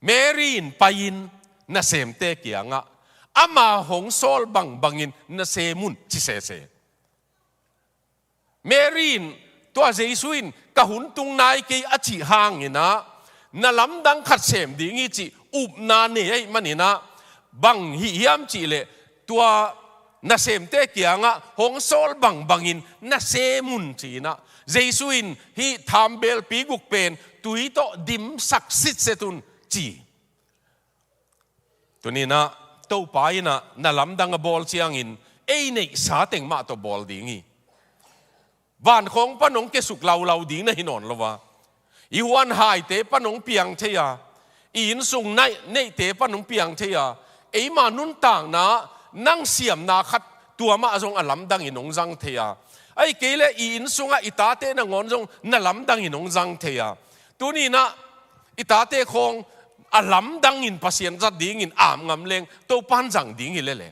Mary in pai-in nasemte kiangah, "Ama hong sawl bangbangin na sem un," ci sese. Mary in, tua Jesu in, "Ka hun tung nai kei," a cih hanginah na lamdang khat sem ding hi cih upna nei ahih maninah, bang hih hiam cih leh tua nasemte kiangah, "Hong sawl bangbangin na sem un," ci-inah Jesu in hih thambeelpi guk pen tui tawh dimsak sitset un ci. Tuninah Topa inah na lamdang a bawl ciangin ei neihsa teng mah tawh bawl ding hi. Vankhawng pan hong kiasuk laulau ding na hi nawn lo a, i huanhaite pan hong piang thei a, i innsung neihte pan hong piang thei a, eima nuntakna nang siamna khat tua mah zong a lamdangin hong zang thei a, ahih kei leh i innsungah i tate nangawn zong na lamdangin hong zang thei a. Tuninah i tate khawng a lamdangin Pasian zat dingin ap ngam leng Topan zang ding hi lele.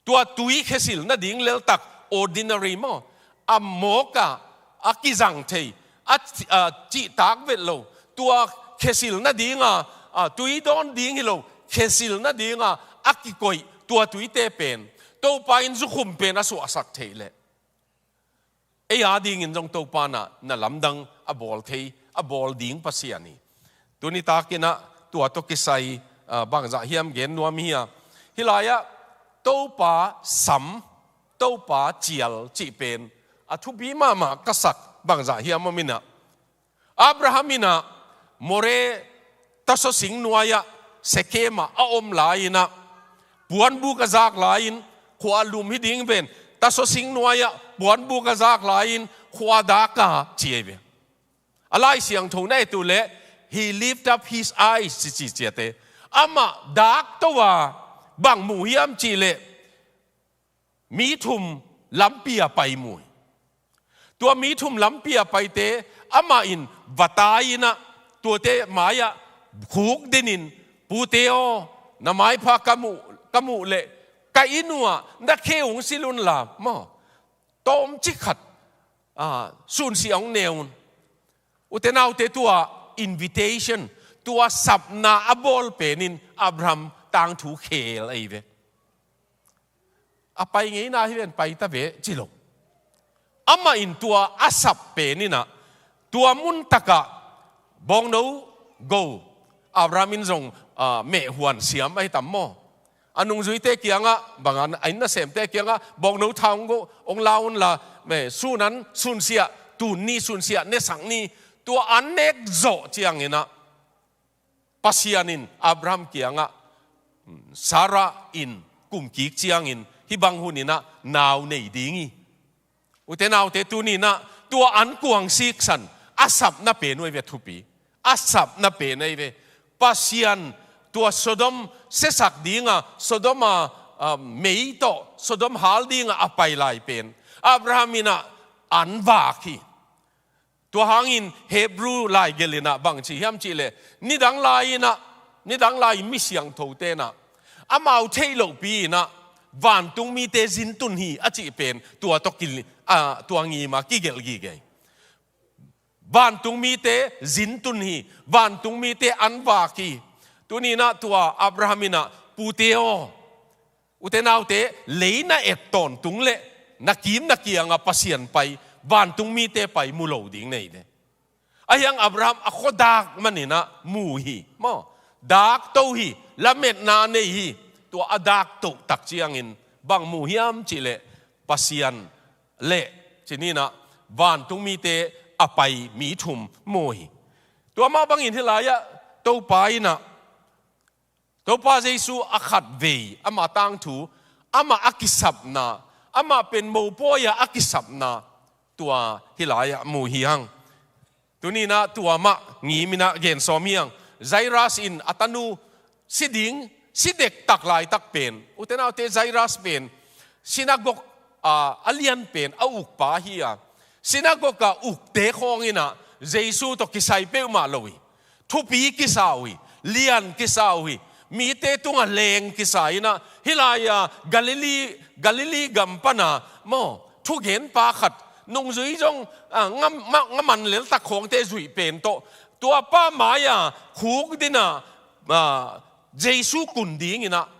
Tua tui khesil nading leltak, ordinary maw, a mawka a kizang thei, a, a cihtak vet lo, tua khesil nadinga, a, tui dawn ding hi lo, khesil nadinga a kikoih tua tuite pen Topa in zukhum pen a suahsak thei leh ei adingin zong Topa na, na lamdang a bawl thei, a bawl ding Pasian hi. Tuni takinah tua tawh kisai, ah, bangzah hiam gen nuam hi a. Hih lai-ah Topa sam, Topa cial cih pen a thupi mahmah ka sak bangzah hiam om inah, Abraham inah More tasaw sing nuai-ah, Sekhem ah a om lai-inah puanbuk a zak lai-in, khua lum hi ding ven, tasaw sing nuai-ah puanbuk a zak lai-in khua dak a ci ahi ve. A Lai Siangtho na et uh leh, "He lift up his eyes," ci ci ciate, amah dak to a, bang mu hiam cih leh mi thum lampi a pai mu hi. Tua mi thum lampi a paite amah in va tai inah tuate mai-ah khukdinin, "Pute aw, na maipha ka muh, ka muh leh ka inn uhah na khe hong silh unla maw, tawmcik khat, ah, sunsiah hong ne un." Ute naute, tua invitation, tua sapna a bawl pen in Abraham tangthu khel ahi ve. A pai ngeina hi ven, pai ta ve ci lo. Amah in tua a sap pen inah, tua mun takah bawngno go, Abraham in zong, ah, meh huan siam ahi tam maw. A nungzuite kiangah, bangah a inn nasemte kiangah, "Bawngno tha hong go, hong la unla, meh, sun an sunsiah, tun ni sunsiah nesak ni," tua an nek zawh cianginah Pasian in Abraham kiangah, "Sarah in kum kik ciangin hih bang huninah nau nei ding hi." Ute naute, tuninah tua an kuang siksan a sapna pen uh ahi ve, thupi. A sapna pen ahi ve. Pasian tua Sodom siasak dinga, Sodom a, ah, mei tawh Sodom hal dinga a pai lai pen, Abraham in ah an vak hi. Tua hangin Hebrew laigelh in ah bang ci hiam cih leh, nidang lai in ah, nidang lai mi siangthote in ah amau theih lohpi in ah vantung mite zintun hi a cih pen tua tawh ki, a, tua ngim a kigelh gige. Vantung mite zintun hi, vantung mite an vak hi. Tuni in ah tua Abraham in ah, pute aw, ute naute, lei na et tawntung leh na kim na kiang ah Pasian pai, vantung mite pai mu lo ding nei ve. Ahi hang Abraham a khuadak man in ah mu hi, maw. Dak to hi, lametna nei hi. Tua a dak to tak ciangin bang mu hiam cih leh, Pasian leh, ci ni in ah, vantung mite a pai mi thum mu hi. Tua mah bangin hih lai ah Topa in ah, Topa Jesu a khatvei, amah tangthu, amah a kisapna, amah pen mopawi ah a kisapna, tua hih lai ah mu hi hang. Tuni in ah tua mah ngim in ah gen sawm hi hang. Jairus in a tanu si ding, si dektak laitak pen, ute naute, Jairus pen sinagog, a, a lian pen a ukpa hi a. Sinagog ah ukte khawng in ah Jesu tawh kisai peuhmah lo hi. Thupi kisa uh hi, lian kisa uh hi. Mite tungah leng kisa in ah, hih lai ah Galilee, Galilee gam pan ah, maw, thugenpa khat nungzui zong, a, nga, ma, nga man leltak khawngte zuih pen tawh, tua pa mai ah khukdin ah, a, Jesu kun ding in ah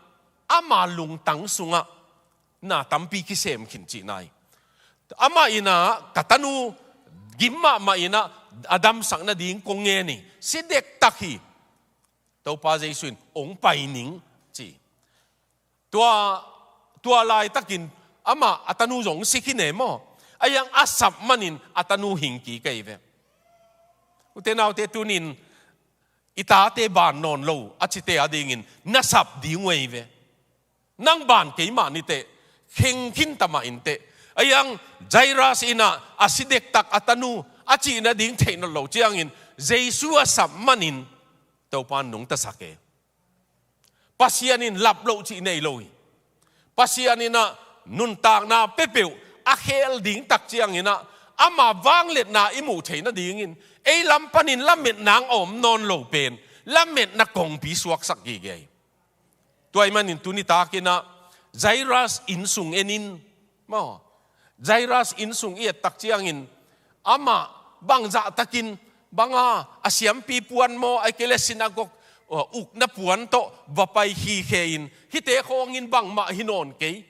ama lungtang sungah na tampi kisem khin cihna hi. Amah in ah, ka tanu gim mahmah in ah, a damsak nading kong ngen hi, si dektak hi. Topa Jesu in, hong pai ning, ci. Tua, tua laitakin amah a tanu zong si khin e maw. Ahi hang a sap manin a tanu hing kik hi ve. Ute naute, tuni in i tate ban nawn lo a cite a dingin na sap ding uh hi ve. Nang ban kei mah ni teh, kheng khin ta mah in teh. Ahi hang Jairus in ah a si dektak a tanu a cih nading theih nawn lo ciangin Jesu a sap manin Topa in nungtasak e. Pasian in lap loh cih nei lo hi. Pasian in ah nuntakna peuhpeuh a khel ding tak ciangin ah ama vangliatna i muh theih nadingin ei lam panin lametna a om nawn lo pen lametna kongpi suaksak gige hi. Tua ahih manin tuni takin ah Jairus innsung en in, maw, Jairus innsung i et tak ciangin amah bangzah takin, banga, a siampi puan maw, ahih kei leh sinagog, uh, ukna puan tawh va pai khikhe in, hihte khawngin bangmah hi nawn kei.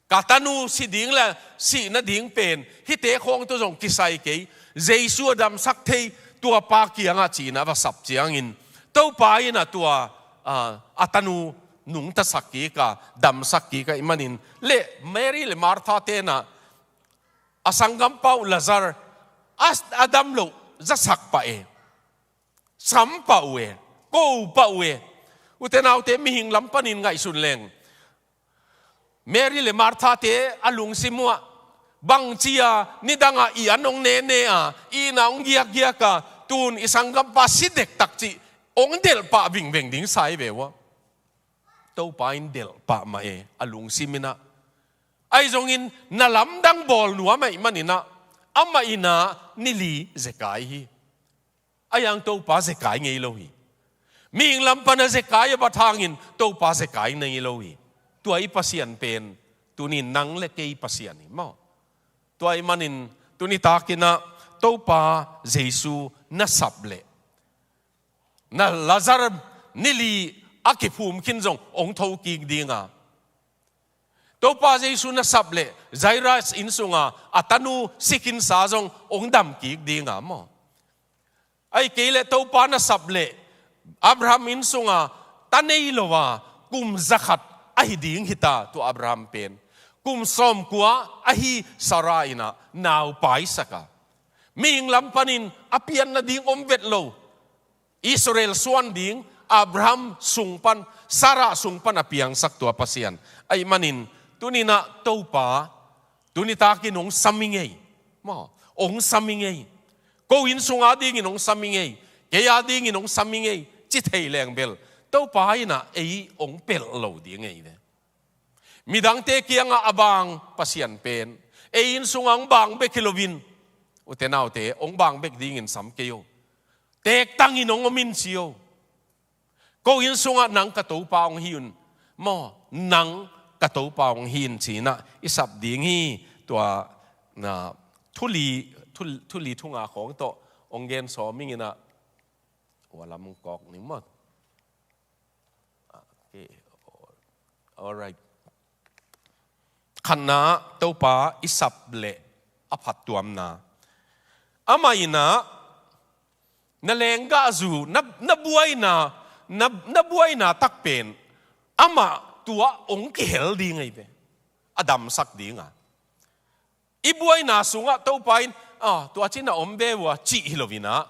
Ka tanu si ding le sih nading pen hihte khawng tawh zong kisai kei. Jesu a damsak thei, tua pa kiangah ci-in a va sap ciangin Topa in ah tua, ah, a tanu nungtasak kik a, damsak kik ahih manin, le Mary le Martha te'n ah a sanggampa uh Lazar a, a dam loh zasak pah e, sam pah uh e, ko pah uh e. Ute naute, mihing lam panin ngaihsun leng Mary le Martha te a lungsim uh ah, bangci a nidangah i an hong nene a, i inn ah hong giakgiak a, tun i sanggampa si dektak cih hong delh pah vingveng ding sa hi ve uh a. Topa in delh pah mah e, a lungsim in ah. Ahi zongin na lamdang bawl nuam ahih manin ah, amah in ah ni li zekai hi. Ahi hang Topa zekai ngei lo hi. Mihing lam pan a zekai a bat hangin Topa zekai ngei lo hi. Tua i Pasian pen tuni nang le kei Pasian hi maw. Tua ahih manin tuni takin ah Topa Jesu na sap leh, na Lazar ni li a kiphum khin zong hong tho kik ding a, Topa Jesu na sap leh Jairus inn sunga a tanu si khinsa zong hong dam kik ding a maw. Ahih kei leh Topa na sap leh Abraham inn sunga ta nei lo a kum zakhat ahi ding hi ta, tua Abraham pen. Kum sawmkua ahi Sarah in ah nau paisak a. Mihing lam panin a pian nading om vet lo. Israel suan ding Abraham sung pan, Sarah sung pan a piangsak tua Pasian. Ahih manin tuni-in ah Topa, tuni takin hong sam ing ei. Maw, hong sam ing ei. Ko inn sung a dingin hong sam ing ei. Kei a dingin hong sam ing ei, ci thei leng bel Topa in ah ei hong pelh lo ding ei ve. Midangte kiangah a vang Pasian pen, Ei inn sungah hong bang bek hi loin, ute naute, hong bang bek dingin sam kei o. Teektangin hong om in ci o. Ko inn sungah nang ka Topa hong hi un maw, nang ka Topa hong hi in ci-in ah i sap ding hi. Tua na, thuli, thul-, thuli thunga khawng tawh hong gen sawm ing in ah, ua lam hong kawk ning maw. Okay. Alright. Khatna, Topa i sap leh a phattuamna. Amah in ah na lenggahzu, na, na buaina, na, na buaina takpen amah tua hong kihel ding ahi ve. A damsak ding a. I buaina sungah Topa in, "Ah, tua cin a om ve uh a," cih hi loin ah,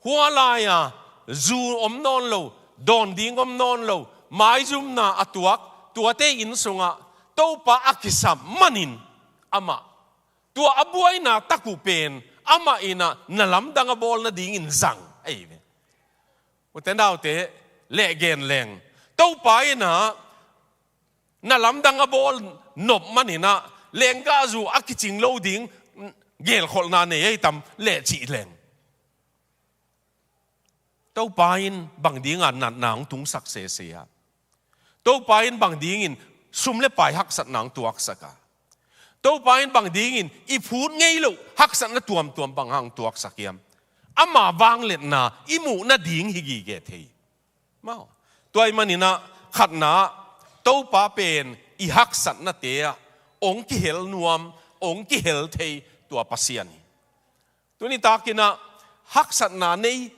hua lai-a zu om nawn lo, dawn ding om nawn lo, maizumna a tuak, tuate inn sungah Topa a kisap manin amah, tua a buaina tak uh pen amah in ah na lamdang a bawl nadingin zang ahi ve. Ute naute, leh gen leng, Topa in ah na lamdang a bawl nop manin ah lenggahzu a kicing lo ding gelkholhna nei ahi tam leh cih leng. Topa in bang dinga natna hong tungsak sese a? Topa in bang dingin sum le pai haksatna hong tuaksak a? Topa in bang dingin i phut ngei loh haksatna tuamtuam bang hang tuaksak hiam? Ama vangliatna i muh nading hi gige thei. Maw. Tua ahih manin ah khatna, Topa pen i haksatnate ah hong kihel nuam, hong kihel thei tua Pasian hi. Tuni takin ah haksatna nei,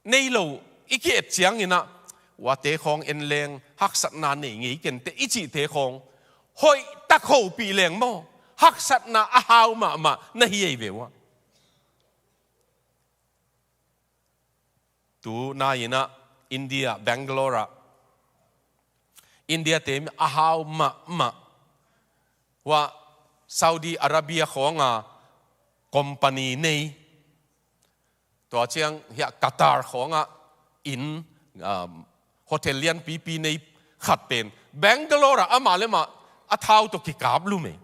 nei lo i ki-et ciangin ah, uate khawng en leng haksatna nei ngei kenteh i cihte khawng hoih tak hopih leng maw, haksatna a hau mahmah na hi ei ve uh a. Tu nai-in ah India, Bangalore ah, India te a hau mahmah. Hua Saudi Arabia khawnga company nei, tua ciang hiah Qatar khawngah inn, um, hotel lianpipi nei khat pen Bangalore ah amah le amah a thau tawh kikap lum e.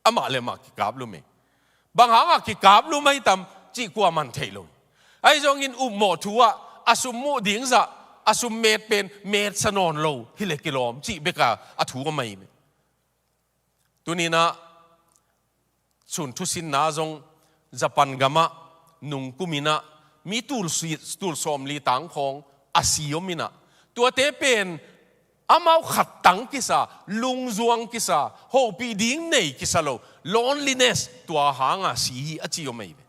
Amah le amah kikap lum e. Bang hangah kikap lum ahi tam cih kuaman theih lo. Ahi zongin upmawh thu ah a sum muh ding zah, a sum met pen metsa nawn lo hi le kilawm cih beka a thu a mai. Tuni-in ah sun thusinna zong Japan gamah nungkum in ah mi tul si-, tul sawmli tang khawng a si om in ah, tuate pen amau khattang kisa, lungzuang kisa, hopih ding nei kisa lo, loneliness, tua hanga si hi a ci om ahi ve.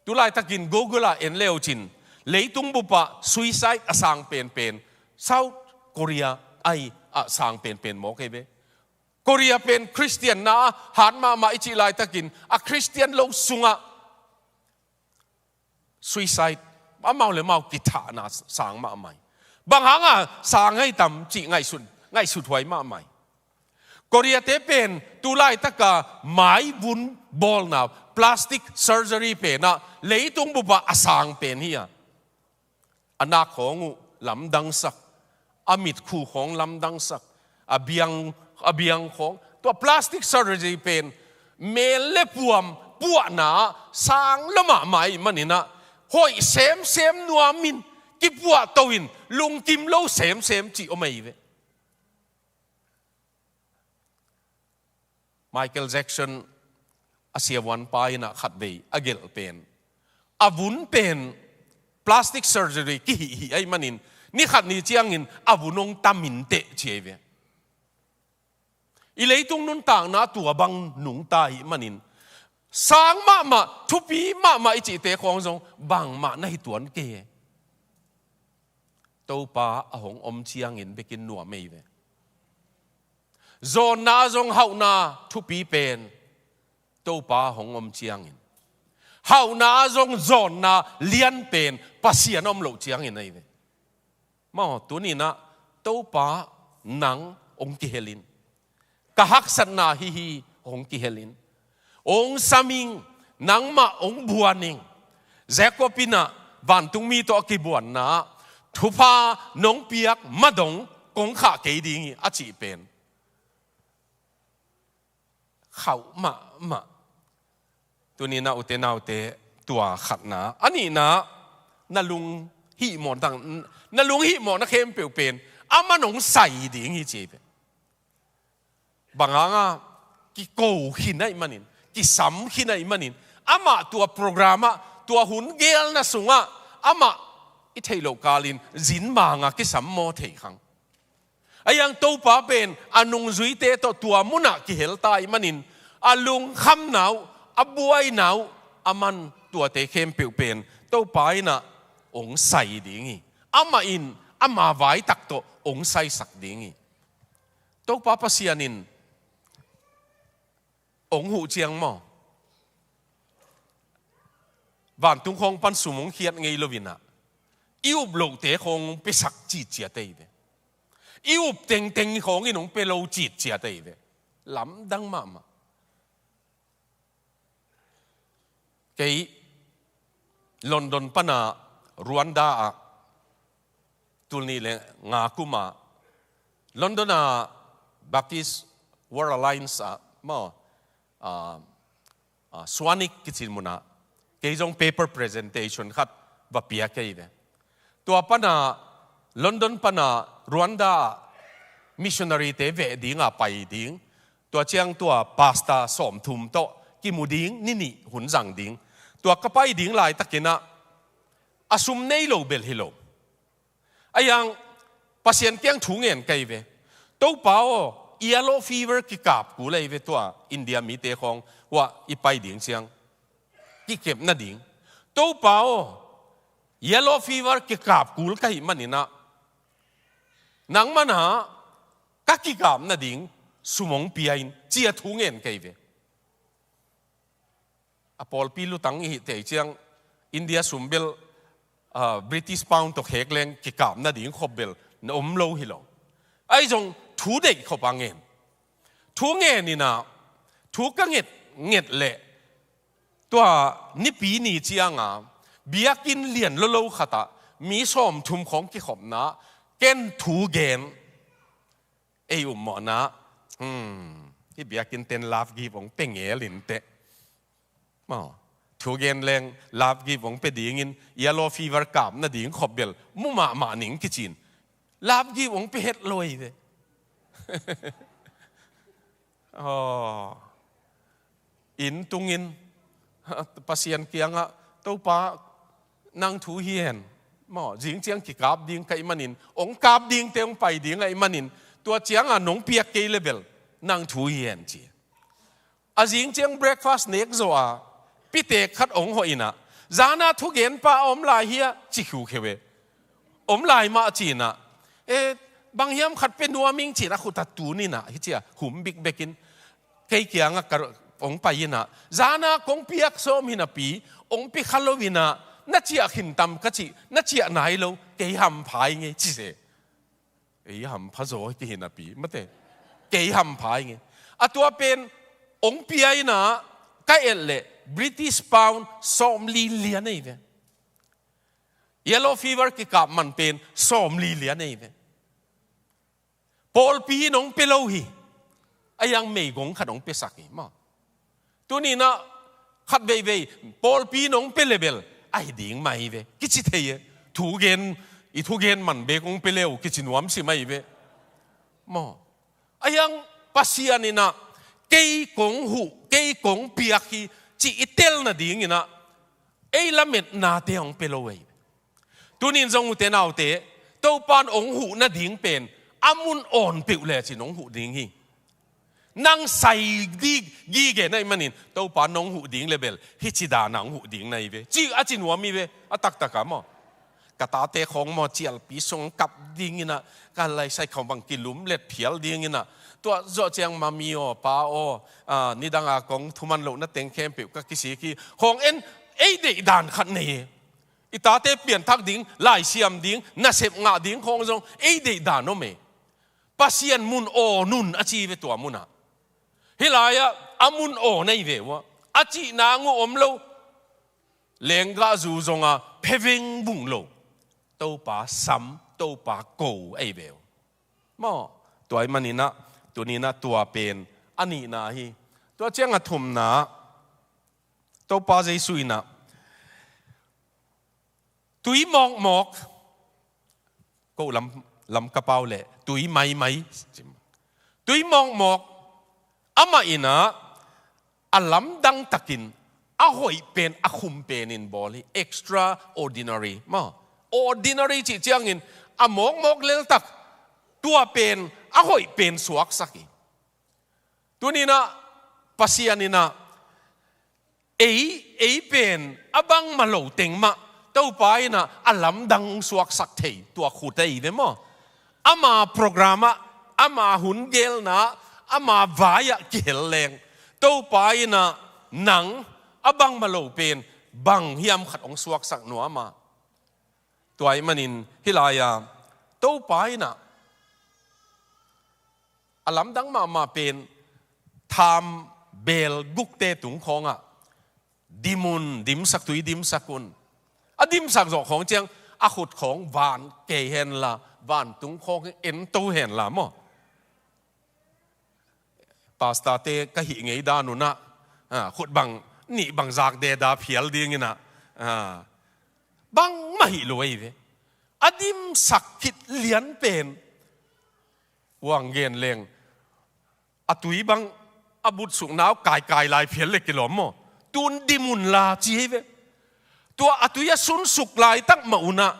Tulaitakin Google ah en le uh cin, leitung bupah suicide a sang penpen South Korea ahi a sang penpen mawk ahi ve. Korea pen Christian na hat mahmah i cih laitakin a Christian lo sungah suicide, amau le amau kithahna sang mahmah hi. Bang hanga sang ahi tam cih ngaihsut, ngaihsut huai mahmah hi. Korea te pen tu laitaka maivun bawlna, plastic surgery pen ah leitung bupah a sang pen hi a. A nak khawng uh lamdangsak, a mitkhu khawng lamdangsak, a biang, a biang khawng. Tua plastic surgery pen mel le puam puahna sang lo mahmah ahih manin ah, hoih semsem nuamin kipuahto in lungkim lo semsem cih om ahi ve. Michael Jackson a siavuanpa in ah khatvei a gelh pen, a vun pen plastic surgery kihihhih ahih manin, ni khat ni ciangin a vun hong tam inteh ci ahi ve. I leitung nuntakna tua bang nungta ahih manin, sang mahmah, thupi mahmah i cihte khawng zong bangmah na hi tuan kei. Topa a hong om ciangin bekin nuam ahi ve. Zawnna zong hauhna thupi pen Topa hong om ciangin. Hauhna zong zawnna lian pen Pasian om loh ciangin ahi ve. Maw, tuni-in ah Topa nang hong kihel in. Ka haksatna hi hi hong kihel in. Hong sam ing, nangmah hong buan ing. Jacob in ah vantungmi tawh a kibuanna ah, thupha nong piak madong kong khah kei ding hi a cih pen. khauh mahmah. Tuni-in ah ute naute, tua khatna. A nihna, na lung hihmawh dang, na lung hihmawhna khempeuh pen aman hong sai ding hi ci hi ve. Bang hanga, kiko khin ahih manin, kisam khin ahih manin, amah tua program ah, tua hun gelna sungah amah i theih loh kalin zin manga kisam maw thei khang. Ahi hang Topa pen a nungzuite tawh tua munah kihel ta ahih manin, a lungkhamna uh, a buaina uh, aman tuate khempeuh pen Topa in ah hong sai ding hi. Amah in ama vaitak tawh hong saisak ding hi. Topa Pasian in hong huh ciang maw, vantung khawng pan sum hong khiat ngei lo-in ah, i up lohte khawng hong piasak citciat ahi ve. I up tengteng khawng in hong pia lo citciat ahi ve. Lamdang mahmah. Kei London pana Rwanda ah, tul nih le nga kuma, London a Baptist World Alliance ah maw, ah, ah, Swanwick kici munah, kei zong paper presentation khat va pia kei ve. Tua pana, London pana Rwanda ah missionary-te veh dinga pai ding. Tua ciang tua pastor sawmthum tawh kimu ding, ni nih hun zang ding. Tua ka pai ding laitakin ah, a sum nei lo bel hi lo. Ahi hang Pasian kiang thu ngen ka hi ve. Topa aw, yellow fever kikap kul ahi ve tua India mite khawng, huah i pai ding ciang, kikepna ding. Topa aw, yellow fever kikap kul ka hih manin ah, nangmah na ka kikapna ding sum hong pia in, ci-a thu ngen ka hi ve. A pawlpi lutang i hih tei ciang, India sum bel, ah, British pound tawh khek leng kikapna ding khop bel na om lo hi lo. Ahi zong thu deih khop a ngen. Thu ngen in ah, thu ka nget, nget leh, tua Nipi ni cianga biakinn lian lolo khatah mi sawmthum khawng kikhopna, ken thu gen, ei upmawhna, hmm, hih biakinn ten love gift hong pia ngel inteh. Maw, thu gen leng love gift hong pia dingin, yellow fever kapna ding khop bel mu mahmah ning kici-in, love gift hong pia het lo hi ve. Aw. Inn tungin Pasian kiangah, Topa, nang thu hi hen. Maw, zing ciang kikap ding ka hih manin, hong kap dingte hong pai ding ahih manin, tua cianga nong piak kei le bel nang thu hi hen, ci. A zing ciang breakfast nek zawh a, pitek khat hong hawh in ah, zana thugenpa a om lai hia, ci khukhe ve. Om lai mah, ci-in ah, e, bang hiam khat pia nuam ing, ci-in a khut a tun in ah, hih ci-a hum bikbekin kei kiangah ka hong pai in ah, zana kong piak sawm hi napi, hong pia kha lo in ah, na ciah khin tam ka cih, na ciah nai lo, kei hampha ing ei, ci se. Ei hampha zaw hi kei hi napi, mate. Kei hampha ing ei. A tua pen hong pia in ah, ka et leh British pound sawmli lian ahi ve. Yellow fever kikap man pen sawmli lian ahi ve. Pawlpi in hong pia lo hi. Ahi hang meigong khat hong piasak hi, maw. Tuni-in ah khat veivei pawlpi in hong pia le bel ahi ding mah hi ve, kici thei e. Thugen, i thugen man beek hong pia le uh, kici nuam si mah hi ve, maw. Ahi hang Pasian in ah, kei kong huh, kei kong piak hi, ci i tel nadingin ah, ei lametnate hong pia lo hi. Tuni-in zong ute naute, Topa in hong huh nading pen a mun awn peuh lecin hong huh ding hi. Nang sai di gige na hih manin, Topa in hong huh ding le bel hih ci dan a hong huh ding na hi ve, ci, a ci nuam hi ve, a taktak a maw. Ka tate khawng maw, cialpi sung kap dingin ah, ka laisai khawng bang kilum let phial dingin ah, tua zawh ciang mami aw, pa aw, a, nidang a kong thuman lohna teng khempeuh ka kisik hi, khawng en, ei deih dan khat nei hi. I tate pianthak ding, laisiam ding, nasep ngah ding khawng zong ei deih dan om e. Pasian mun awn un, a ci ve tua munah. Hih lai-ah a mun awn ahi ve uh a, a cih nang uh om lo. Lenggah zu zonga phe veng bung lo. Topa sam, Topa ko ahi ve uh. Maw, tua ahih manin ah, tuni-in ah tua pen a nihna hi. Tua ciang a thumna, Topa Jesu in ah tui mawkmawk, ko lam, lam ka pau leh tui maimai, tui mawkmawk, amah in ah a lamdang takin a hoih pen, a khum penin bawl hi. Extraordinary maw. Ordinary cih ciangin a mawkmawk leltak, tua pen, a hoih pen suaksak hi. Tuni-in ah Pasian in ah ei, ei pen a bangmah lo teng mah Topa in ah a lamdang suaksak thei, tua khut ahi ve maw. Ama program ah, ama hun gelna, ama vai-ah kihel leng, Topa in ah nang a bangmah lo pen bang hiam khat hong suaksak nuam a. Tua ahih manin hih lai-a Topa in ah a lamdang mahmah pen tham beel gukte tung khawngah dim un, dimsak, tui dimsak un. A dimsak zawh khawng ciang a khut khawng van kei henla, vantung khawng en to henla maw. Pastor-te ka hih ngei dan un ah, ah, khut bang nih bang zak deda phial dingin ah, ah, bangmah hi lo ahi ve. A dimsak khit lian pen, uang gen leng, a tui bang a butsukna uh kaikai lai phial leh kilawm maw. Tun dim unla ci hi ve. Tua a tui a sunsuk laitak mah un ah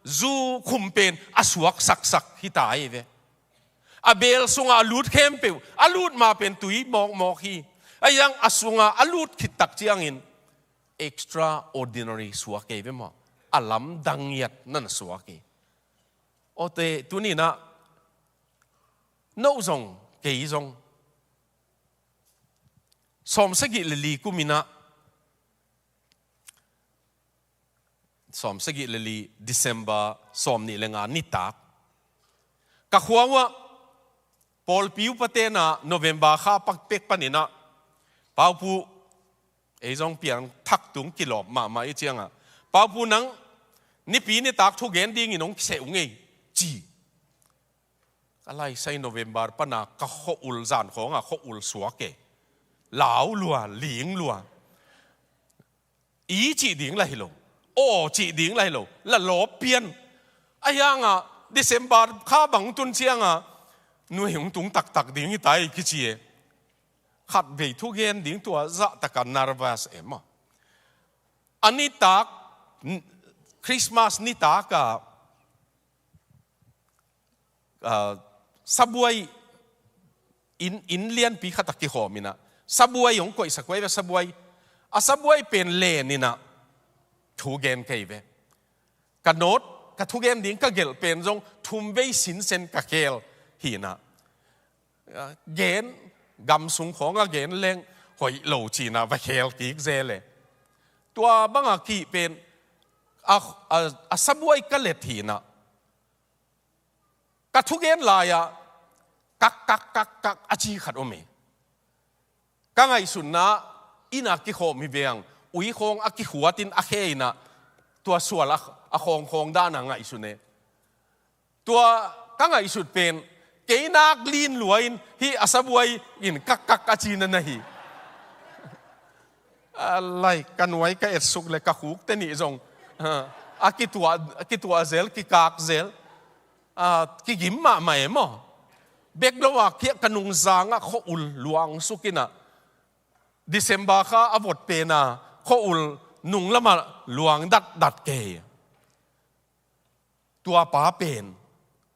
zu khum pen a suaksaksak hi ta hi ve. A beel sungah a lut khempeuh, a lut ma pen tui mawkmawk hi. Ahi zongin a sungah a lut khit tak ciangin extraordinary suak hi ve maw. A lamdang ngiat na na suak hi. Awte, tuni-in ah no zong, kei zong, sawmsagih le li kum in ah, sawmsagih le li December sawmnih le nga nitak, ka khua uh ah pawlpi upate in ah November kha pak pek panin ah, Paupu, ei zong piangthak tung kilawm mahmah i ciangah, Paupu, nang Nipi nitak thugen dingin hong kiseh ung ei, ci. Ka laisai November pan a ka khua-ul, zan khawngah khua-ul suak e. Lau lua, ling lua. I cih ding lah hi lo, aw cih ding lah hi lo, la lawp pian. Ahi zongin December kha bang tun ciangin nuai hong tung taktak ding hi ta ei kici e. Khatvei thugen ding tua zahtak a nervous e maw. A nitak, Christmas nitak ah, ah, sabuai, inn, inn lianpi khat ah kikhawm in ah, sabuai hong koihsak uh hi ve, sabuai. A sabuai pen len in ah thugen kei ve. Ka note, ka thugen ding ka gelh pen zong thumvei sinsen ka khel hi in ah, ah, gen, gam sung khawngah gen leng hoih lo ci-in ah va khel kik zel e. Tua bangah kihih pen a, a, a sabuai ka let hi in ah, ka thugen lai-ah kak, kak, kak, kak a ci khat om e. Ka ngaihsutna, inn ah kikhawm hi veng, ui khawng a kikhuatin a khe in ah, tua sual a, a khawng khawng dan a ngaihsun e. Tua ka ngaihsut pen, kei nak lin lua in hih a sabuai in kak, kak a cina na hi. A lai, ka nuai ka etsuk le ka khukte nih zong, ah, a kituah, a kituah zel, kikak zel. Ah, kigim mahmah e maw. Bek lo a kiah ka nungzangah khua-ul luangsuk in ah, December kha a vot pen a khua-ul nunglamah luang datdat kei. Tua pa pen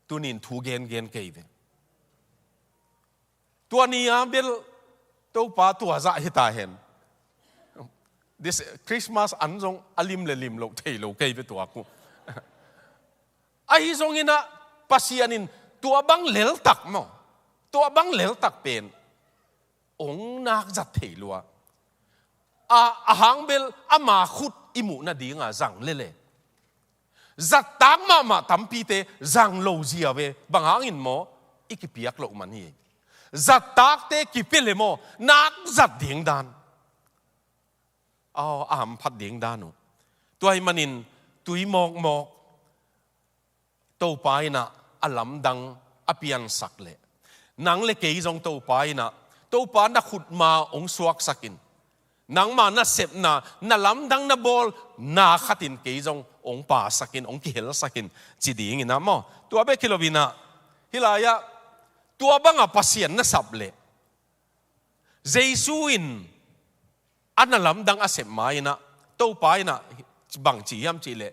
tuni-in thu gengen kei ve. Tua ni-a bel Topa tua zah hi ta hen. This Christmas an zong a lim le lim loh thei lo kei ve tua ku. Ahi zongin ah Pasian in tua bang leltak maw, tua bang leltak pen hong nak zat thei lua. A, a hang bel ama khut i muh nadinga zang lele. Zattak mahmah tampite zang lo zia ve, bang hangin maw, i kipiak loh man hi. Zattakte kipia le maw, nak zat ding dan. Aw, a hamphat ding dan uh. Tua ahih manin tui mawkmawk Topa in ah a lamdang a piansak leh, nang le kei zong Topa in ah Topa na khutma hong suaksak in. Nangma na sepna, na lamdang na bawl, na khatin kei zong hong pasak in, hong kihelsak in, ci dingin ah maw. Tua bek hi lo-in ah, hih lai-ah, tua banga Pasian na sap leh, Jesu in a na lamdang a sep ma-in ah, Topa in ah bang ci hiam cih leh,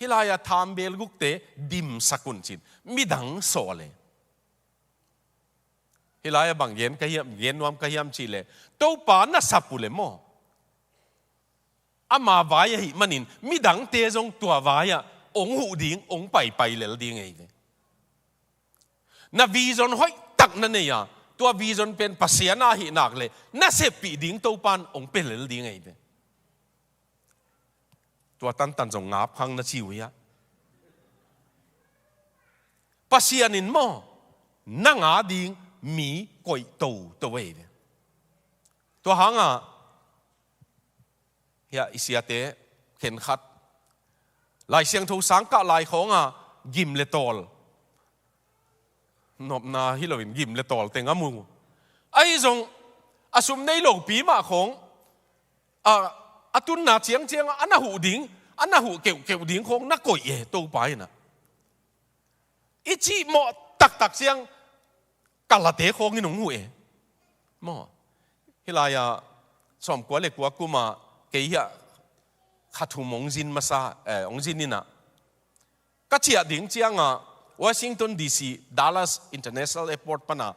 hih lai-ah thambeel gukte dimsak un ci-in, midang sawl e. Hih lai-ah bang gen ka hiam, gen nuam ka hiam cih leh, Topa na sap uh leh maw, ama vai ahih manin, midangte zong tua vai-ah hong huh ding, hong paipai lel ding ahi ve. Na vision hoihtak na nei a, tua vision pen Pasian a ahih nak leh, na seppih ding Topa in hong pia lel ding ahi ve. Tua tantan zong ngap khang na ci uh hiam? Pasian in maw, nang a ding mi koih toto ahi ve. Tua hangah, hiah i siate khenkhat, Lai Siangtho sang kah lai khawngah gim le tawl, nopna hi lo-in gim le tawl teng a mu. Ahi zong, a sum nei lopi mah khawng, a, a tunna ciangciang a na huh ding, a na huh keuhkeuh ding khawng na koih e, Topa in ah. I cih mawh taktak ciang, kalate khawng in hong huh e. Maw. Hih lai-ah, sawmkua le kua kum ah, kei hiah kha thum hong zin masa, eh, hong zin in ah, ka ciah ding ciangah, Washington D C, Dallas International Airport pan ah,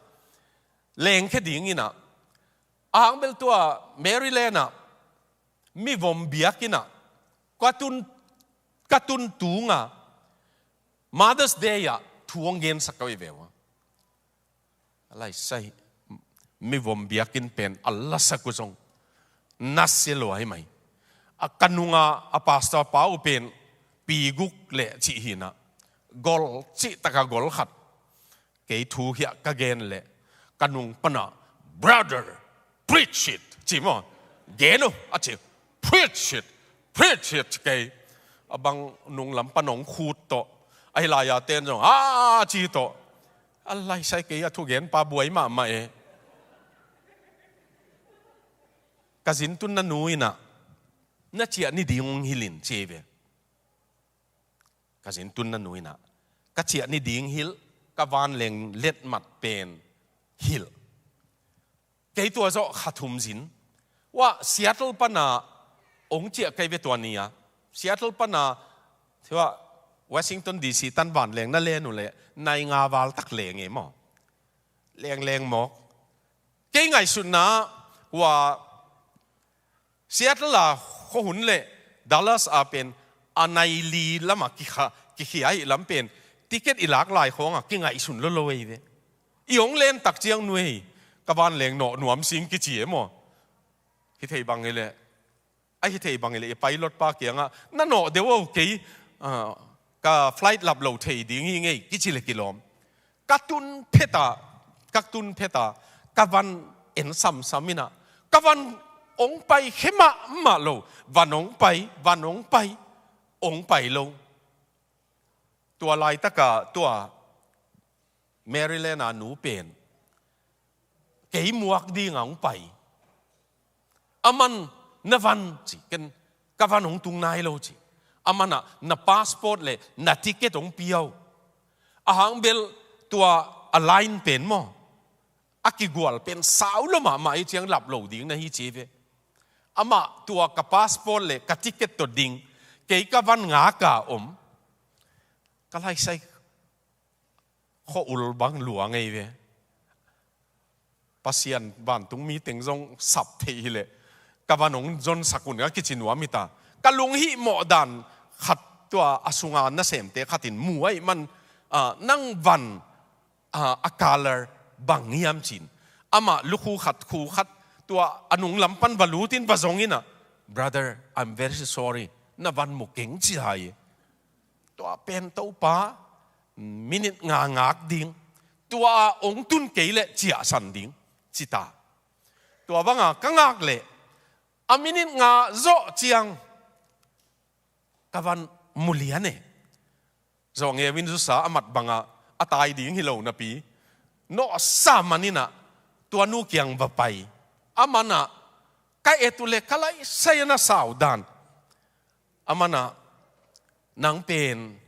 lengkhia dingin ah, a hang bel tua Maryland ah, mivom biakinn ah, ka tun, ka tun tungah, Mother's Day ah thu hong gensak ka hi ve ua. A lai sai, mivom biakinn pen a lasak uh zong nasia lua hi mai. A ka nungah a pastor pa uh pen pi guk le cih hi-in ah, gol cih takah gol khat. Kei thu hiah ka gen leh, ka nung pan ah, "Brother, preach it," ci maw. "Gen uh," a ci. "Preach it, preach it," ci kei. A bang nung lam pan hong khut tawh, ahi lai-a ten zong, "Ah," ci tawh. A lai sai kei a thugenpa buai mahmah e. Ka zin tunna nu in ah, "Na ciah ni ding hong hilh in," ci ve. Ka zin tunna nu in ah, "Ka ciah ni ding hilh, ka vanleng letmat pen hilh." Kei tua zawh kha thum zin. Ua, Seattle pan ah hong ciah kei ve tua ni-a. Seattle pan ah, tua, Washington D C tan vanleng na len uh leh, nai nga val tak leng e maw. Lengleng mawk. Kei ngaihsutna, ua, Seattle a khuahun le Dallas a pen a nai li lamah kikha, kikhia ahih lam pen ticket i lak lai khawngah kingaihsun lolo ei ve. I hong len tak ciang nuai, ka vanleng nawh nuam sing kici e maw. Hi thei bang hi leh, a hi thei bang hi leh i pilot pa kiangah, "Na nawh deuh o kei, ah, ka flight lap lo thei ding hi ngei," kici le kilawm. Ka tun phet a, ka tun phet a, ka van en samsam in ah, ka van hong pai khe mahmah lo, van hong pai, van hong pai, hong pai lo. Tua laitakah, tua Maryland a nu pen, kei muak dingah hong pai. Aman, "Na van," ci, ken, "Ka van hong tung nai lo," ci. Aman ah, "Na passport le na ticket hong pia o. A hang bel tua a line pen maw, a kigual pen sau lo mahmah hi ciang lap lo ding na hi," ci ve. Amah, "Tua ka passport le ka ticket tawh ding, kei ka van ngak a om." Ka laisai khua-ul bang lua ngei ve. Pasian vantung mi teng zong sap thei hi leh, ka van hong zonsak un a kici nuam hi ta. Ka lunghihmawh dan khat tua a sunga nasemte khat in mu ahih man, ah, "Nang van, ah, a color bang hiam?" ci-in. Amah lukhu khat, khu khat, tua a nung lam pan va lut in va zong in ah, "Brother, I'm very sorry. Na van mu keng," ci hi. Tua pen Topa, minute nga ngak ding, tua hong tun kei leh ciahsan ding, ci ta. Tua banga ka ngak leh, a minute nga zawh ciang, ka van mu lian e. Zawh ngeuvin zusa a mat banga, a tai ding hi lo napi, nawhsa man in ah, tua nu kiang va pai. Aman ah ka et uh leh ka laisai a na sau dan. Aman ah nang pen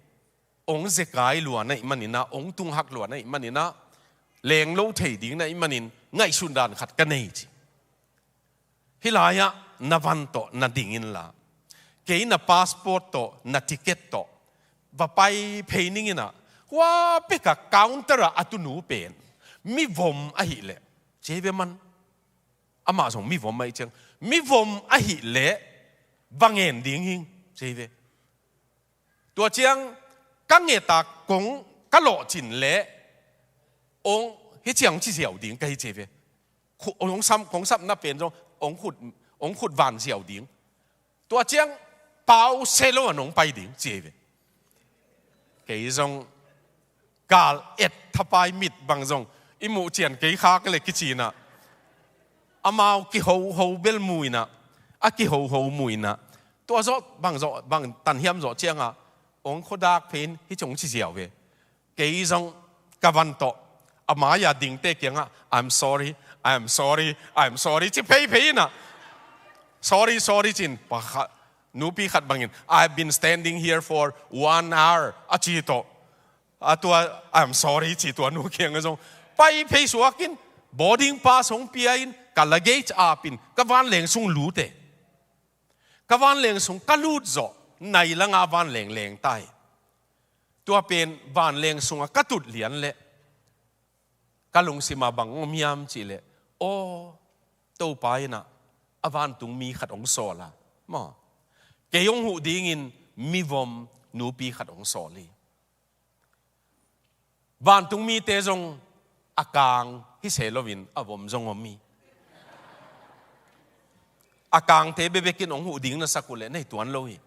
ong zekai lua na ih manin ah, ong tunghak lua na ih manin ah, leng lo thei ding na ih manin ngaihsun dan khat ka nei ci. Hih lai-ah na van tawh na ding inla, kei na passport tawh, na ticket tawh va pai phei ning in ah, hua pek a counter ah a tunu pen mivom ahih leh, ci hi ve man. Amah zong mivom ahih ciang, mivom ahih leh va ngen ding hing, ci hi ve. Tua ciang ka nget a kong ka lawhcin leh, ong hih ciang ci ziau ding ka hi, ci hi ve. Khu-, ong sam, kong sapna pen zong ong khut, ong khut van ziau ding. Tua ciang pau se lo a nong pai ding, ci hi ve. Kei zong gal et thapai mit bang zong i muh cian kei khak leh kici in ah, amau kihoho bel mu in ah, a kihoho mu in ah, tua zawh bang zawh, bang tanhiam zawh ciang ah ong khuadak phei in hih ciang ci ziau ve. Kei zong ka van tawh a mai-a dingte kiangah, "I'm sorry, I'm sorry, I'm sorry," ci pheiphei in ah, "Sorry, sorry," ci-in, pakhat, nupi khat bangin, "I've been standing here for one hour," a ci tawh, a tua, "I'm sorry," ci tua nu kiangah zong pai phei suak in, boarding pass hong pia in, ka luggage ap in, ka vanleng sung lut e. Ka vanleng sung ka lut zawh, nai langah vanleng leng ta hi. Tua pen vanleng sungah ka tut lian leh ka lungsim ah bang om hiam cih leh, aw, Topa in ah a vantungmi khat hong sawl a, maw, kei hong huh dingin mivom nupi khat hong sawl hi. Vantungmite zong a kang hi se loin a vom zong om hi. A kangte bekbekin hong huh ding na sak uh leh nei tuan lo hi.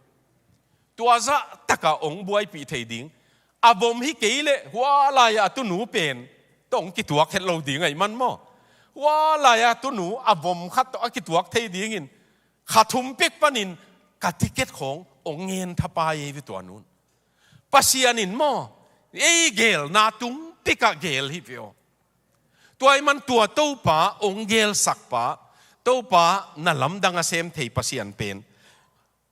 Tua zah takah hong buaipih thei ding a vom hi kei leh, hua lai-ah a tunu pen tawh hong kituak het lo ding ahih man maw. Hua lai-ah a tunu a vom khat tawh a kituak thei dingin kha thum pek panin ka ticket khawng hong ngen thapai ei ve tua nun. Pasian in maw, ei gelna tung tikah gel hi ve aw. Tua ahih man tua Topa hong gelsak pa, Topa na lamdang a sem thei Pasian pen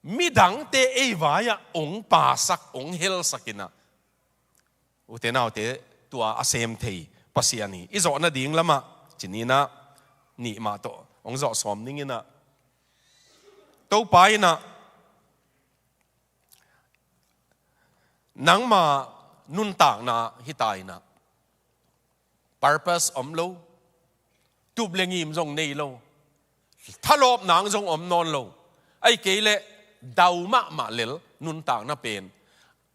midangte ei vai-ah hong pasak, hong helsak in ah, ute naute, tua a sem thei Pasian hi. I zawh nading lamah ci-in ah, nih mah tawh hong zawh sawm ning in ah, Topa in ah nangma nuntakna hi ta in ah, purpose om lo, tup le ngim zong nei lo, thalawp nang zong om nawn lo. Ahih kei leh dau mahmah lel nuntakna pen,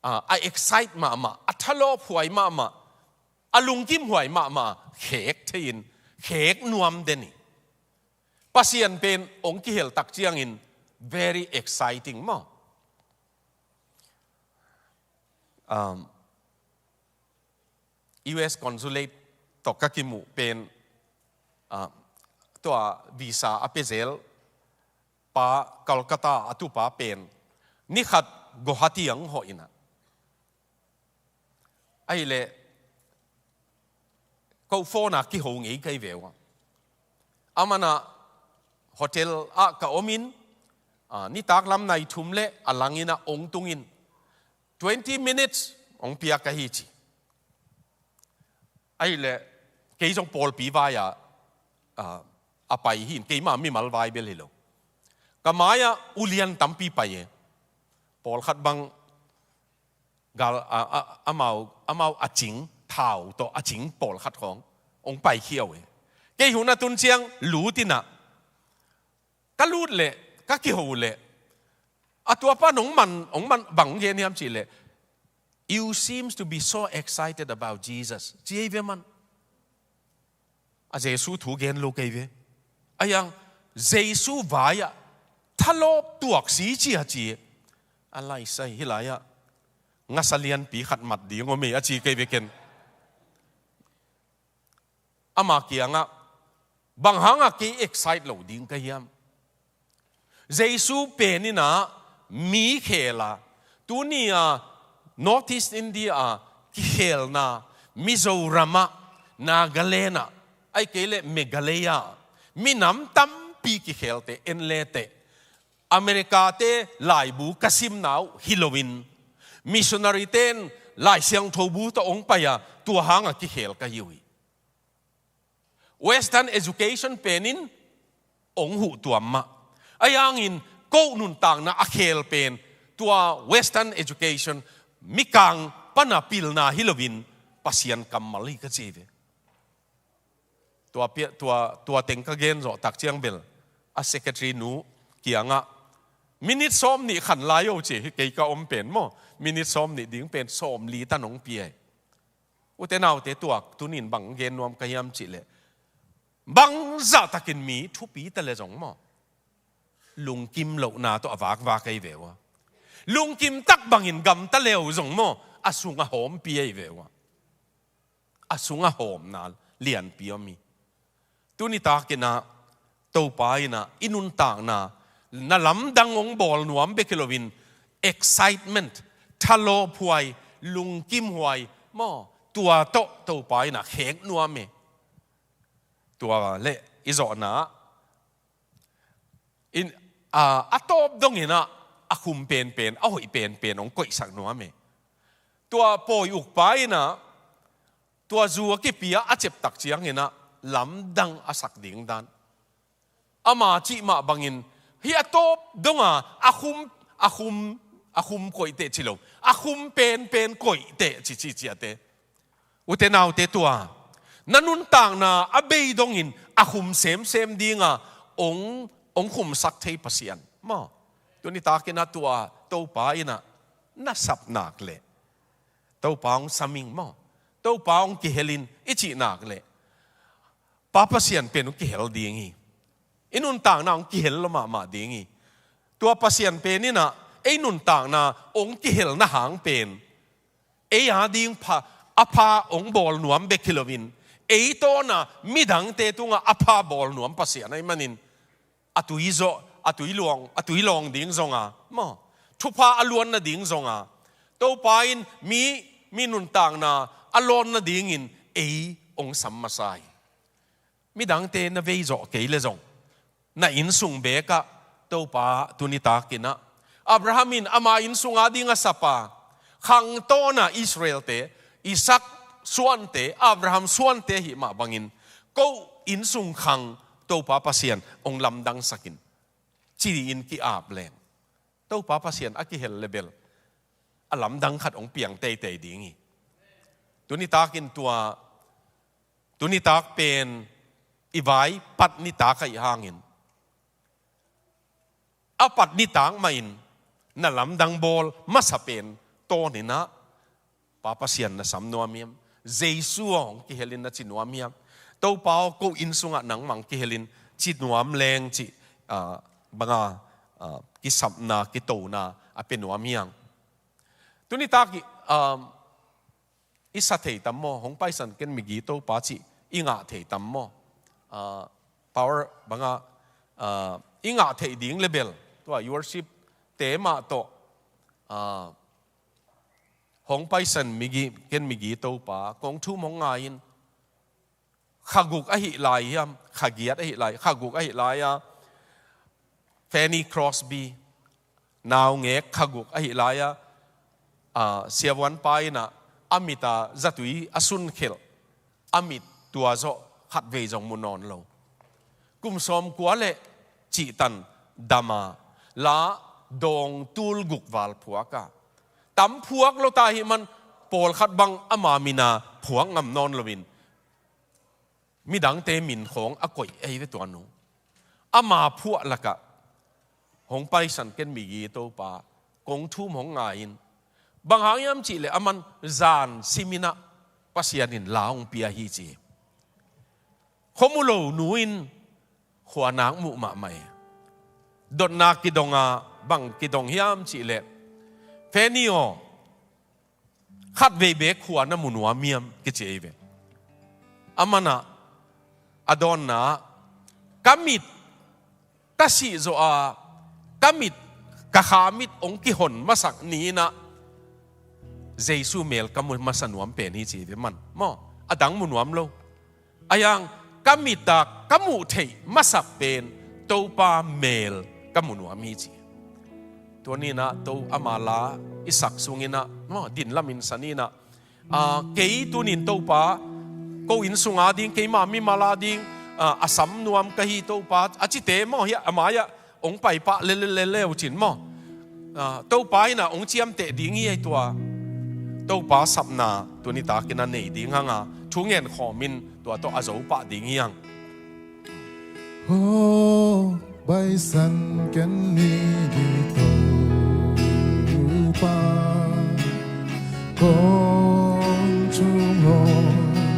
a, a excite mahmah, a thalawp huai mahmah, a lungkim huai mahmah khek thei-in, khek nuam den hi. Pasian pen hong kihel tak ciangin very exciting maw. Um, U S consulate tawh ka kimuh pen, ah, tua visa a pia zel pa, Kolkata a tupa pen, ni khat Guwahati ang hawh in ah, ahih leh ko phone ah kiho ngei ka hi ve ua. Aman ah hotel ah ka om in, ah, nitak lam nai thum leh a lang in ah hong tung in, twenty minutes hong pia ka hi ci. Ahih leh kei zong pawlpi vai-ah, ah, a pai hi-in, keimah mimal vai bel hi lo. Ka mai-ah ulian tampi pai e. Pawlkhat bang gal, a, a, amau, amau a cing, thau tawh a cing pawlkhat khawng hong pai khiau e. Kei hun a tun ciang lut in ah, ka lut leh, ka kiho leh, a tua pan hong man, hong man bang hong gen hiam cih leh, "You seems to be so excited about Jesus," ci ei ve man. A Jesu thu gen lo kei ve. A yang Jesu vai-ah thalawp tuak si ci a ci. A laisai hi lai-ah ngasa lianpi khat mat ding om ei a ci kei ve ken. Ama kiangah, "Bang hangah kei excite lo ding ka hiam? Jesu pen in ah mi khel a, tuni a North East India a kikhelna, Mizoram ah, Nagaland ah, Ahih kei leh Meghalaya, minam tampi kikhelte en leteh, America-te laibu ka simna uh hi loin, missionary-te in Lai Siangtho bu tawh hong pai a, tua hanga kikhel ka hi uh hi. Western education penin hong huh tuam mah. Ahi hangin ko nuntakna a khel pen tua Western education, mikang pana pilna hi loin Pasian kammal hi ka ci ve. Tua, pia, tua, tua teng ka gen zawh tak ciang bel a secretary nu kiangah, minute sawm nih khan lai o ci hi, kei ka om pen maw, minute sawm nih ding pen sawm li tan hong pia hi. Ute naute, tua tunin bang gen nuam ka hiam cih leh, bangzah takin mi thupi ta le zong maw, lungkim lohna tawh a vakvak ahi ve uh a, lungkim tak bangin gamta le uh zong maw, a sung a hawmpi ahi ve uh a, a sung a hawmna lianpi om hi. Tuni takin ah Topa in ah i nuntakna, na lamdang hong bawl nuam bek hi loin, excitement, thalawphuai, lungkimhuai maw, tua tawh Topa in ah khek nuam e. Tua leh i zawhna in, a, a tawp dongin ah a khum penpen, a hoih penpen hong koihsak nuam e. Tua pawi ukpa in ah tua zu a kipia a cep tak ciangin ah lamdang a sak ding dan, ama cih mah bangin, hih a tawp donga a khum, a khum, a khum koih teh ci lo, a khum penpen koih teh ci, ci ciate. Ute naute, tua na nuntakna a bei dongin a khum semsem dinga hong, hong khumsak thei Pasian maw. Tuni takin ah tua Topa in ah na sap nak leh, Topa hong sam ing maw, Topa hong kihel in i cih nak leh, Pa Pasian pen hong kihel ding hi. I nuntakna hong kihel lo mahmah ding hi. Tua Pasian pen in ah ei nuntakna hong kihelna hang pen, ei ading pha, a pha hong bawl nuam bek hi loin, ei tawna midangte tungah a pha bawl nuam Pasian ahih manin, a tui zawh, a tui luang, a tui lawng ding zonga maw, thupha a luan nading zonga, Topa in mi, mi nuntakna a lawn nadingin ei hong sam masa hi. Midangte na vei zawh kei le zong, na innsung bekah Topa tuni takin ah, Abraham in ama innsung ading a sap a, khang tawna Israel-te, Isaac suante, Abraham suante ahih mah bangin, ko innsung khang Topa Pasian hong lamdangsak in, ci-in ki-ap leng, Topa Pasian a kihel le bel a lamdang khat hong piang teitei ding hi. Tuni takin tua, tuni tak pen i vai pat nitak ahih hangin, a pat nitak mahin na lamdang bawl masa pen tawnin ah Pa Pasian na sam nuam hiam? Jesu aw, hong kihel in na ci nuam hiam? Topa aw, ko innsungah nangmah hong kihel in ci nuam leng cih, ah, banga, ah, kisapna, kitona a pia nuam hiang. Tuni tak i, ah, i sa thei tam maw? Hong Paisan Ken Migi Topa cih i ngah thei tam maw? Ah, power banga, ah, i ngah theih ding le bel, tua worship-te mah tawh, ah, Hong Paisan Migi, Ken Migi Topa, kong thum hong ngai in, kha guk ahih lai hiam, kha giat ahih lai, kha guk ahih lai-a Fanny Crosby, naungek kha guk ahih lai-a, ah, siavuanpa in ah a mit a zatui a sunkhelh, a mit tua zawh khatvei zong mu nawn lo. Kum sawmkua le cihtan dam a, la dawng tul guk val phuak a, tam phuak lo ta ahih man, pawlkhat bang ama min a phuak ngam nawn loin, midangte min khawng a koih ei ve tua nu. Ama phuah lakah Hong Paisan Ken Migi Topa, kong thum hong ngai in, bang hang hiam cih leh aman zan simin ah Pasian in la hong pia hi ci. Khuamu lo nu in khua nak muh mahmah hi. Dotna kidong a, bang kidong hiam cih leh, Fanny aw, khatvei bek khua na mu nuam hiam, kici ei ve. Aman ah a dawnna ah, ka mit, ka sih zawh a, ka mit, ka kha mit hong kihon masak ni-in ah Jesu mel ka mu masa nuam pen hi ci ei ve man. Maw, a dang mu nuam lo. Ahi hang, ka mit ah ka muh theih masak pen Topa mel ka mu nuam hi ci. Tua ni-in ah to ama la i sak sungin ah, maw, din lamin san in ah, a, kei tuni-in Topa, ko inn sung ading, keima mimal ading, a, a sam nuam ka hi Topa, a cite maw, hiah, a mai-ah hong pai pah lel, lel, lel, lel cin maw. A, Topa in ah hong ciamteh ding hi ei tua. Topa sapna tuni takin a nei ding hang a, thu ngen khawmin tua tawh a zo pah ding hi hang. Hong baisan ken ni ding Topa, kong thum hong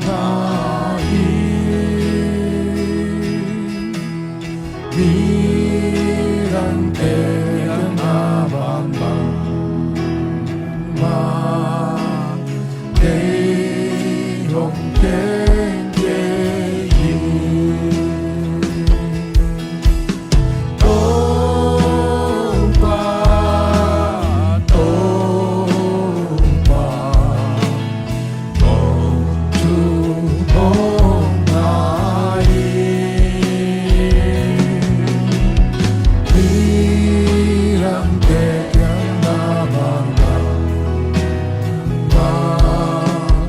ngai hi. Midangte kiang na bangbang mah kei hong keng kei hi. Topa, Topa, kong thum hong ngai hi. Midangte kiang na bangbang mah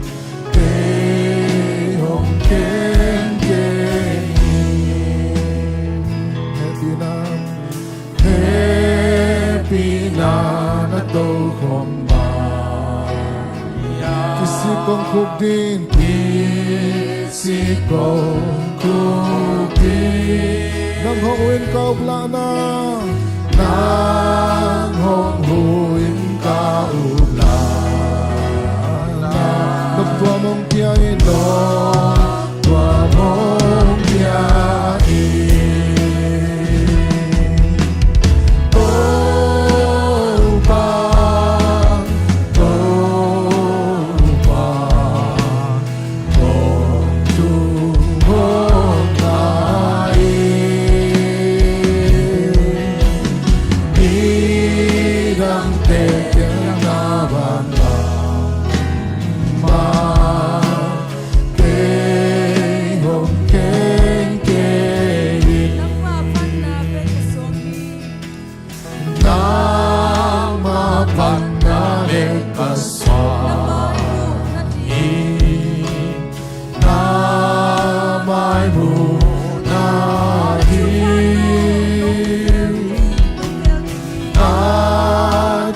kei hong keng kei hi. Hehpihna, hehpihna na tokhom mah hi a, kisik kong khuk ding, kisik kong khuk ding. Nang hong huh in ka up lahna, nang hong huh in ka up lahna. Noptuam hong pia in, noptuam hong pia in. Topa, Topa, kong thum hong ngai hi. Midangte kiang na bangbang mah kei hong keng kei hi. Nangmah pan na bek ka suak hi. Nangmah pan na bek ka suak hi. Na mai muhna ding, na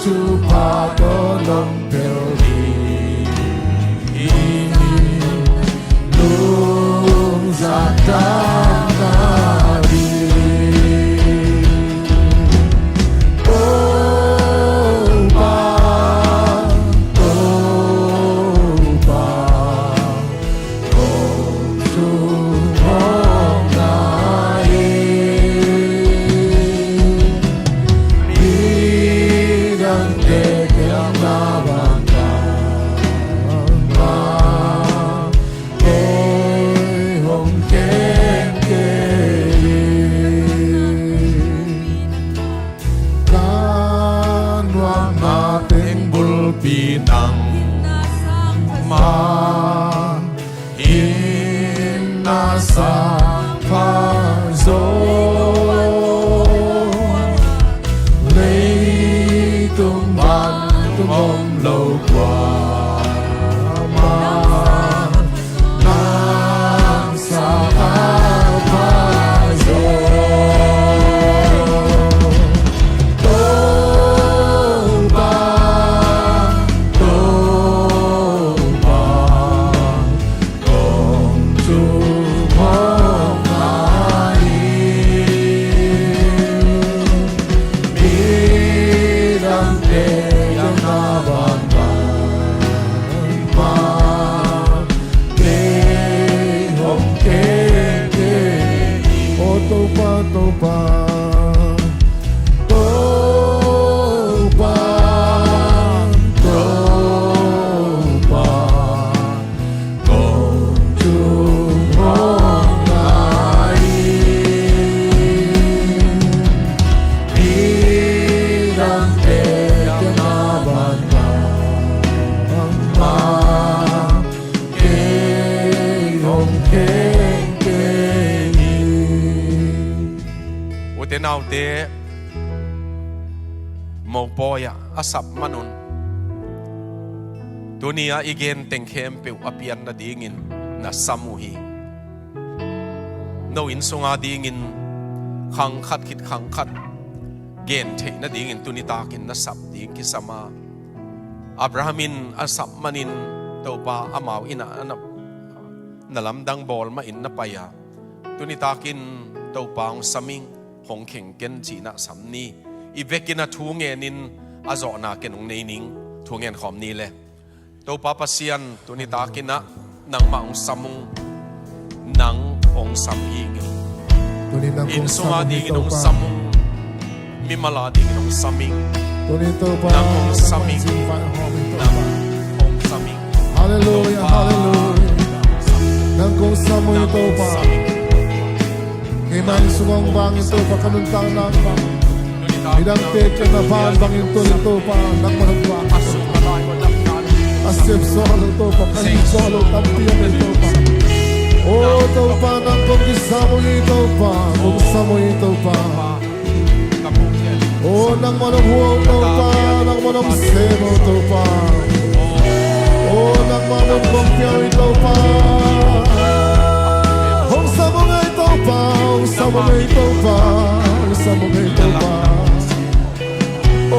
thupha tawh nong pel ding, lungzahtakna ding. Topa, Topa, kong thum hong ngai hi. Midangte kiang na bangbang mah kei hong keng kei hi. Ka nuamna teng bulpi nangmah, hinna sang pha zaw. Leitung vantung om lo kuamah, nang sang a pha zaw. Topa, Topa, kong thum hong Te naute mopawi ah a sap manun, tuni-ah i gen teng khempeuh a pian nadingin na sam uh hi. No inn sunga dingin khang khat khit khang khat gen theih nadingin tuni takin na sap ding kisam a, Abraham in a sap manin Topa amau innah a na, na lamdang bawl mahin na pai a, tuni takin Topa hong sam ing, hong kheng ken ci-in ah sam ni. I vekin a thu ngenin a zawhna ken hong nei ning. Thu ngen khawm ni le. Topa Pasian, tuni takin ah nangmah hong sam ung. Nang hong sam hi ing. Tuni nang inn sunga dingin hong sam ung. Mimal a dingin hong sam ing. Tuni Topa nang hong sam ing. Nang hong sam ing. Halleluia, halleluia. Nang kong sam ung hi Topa. Keimah inn sung hong vangin Topa ka nuntakna bang, midangte kiang na van bangin tuni Topa nangmah hong vang. A sep sawh lo Topa, ka hih sawh lo tampi om hi Topa. O Topa, nang kong kisam ung hi Topa, kong sam ung hi Topa. O nangmah nong huh Topa, nangmah nong sem Topa. O nangmah nong kong pia hi Topa. Hong sam ung hi Topa, hong sam ung hi Topa, hong sam ung hi Topa. O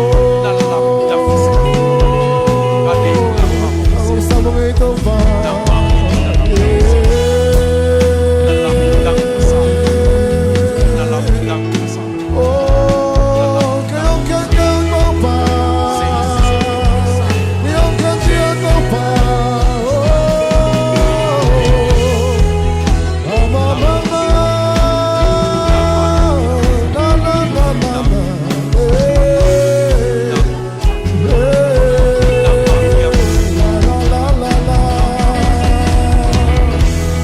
hong sam ung hi Topa.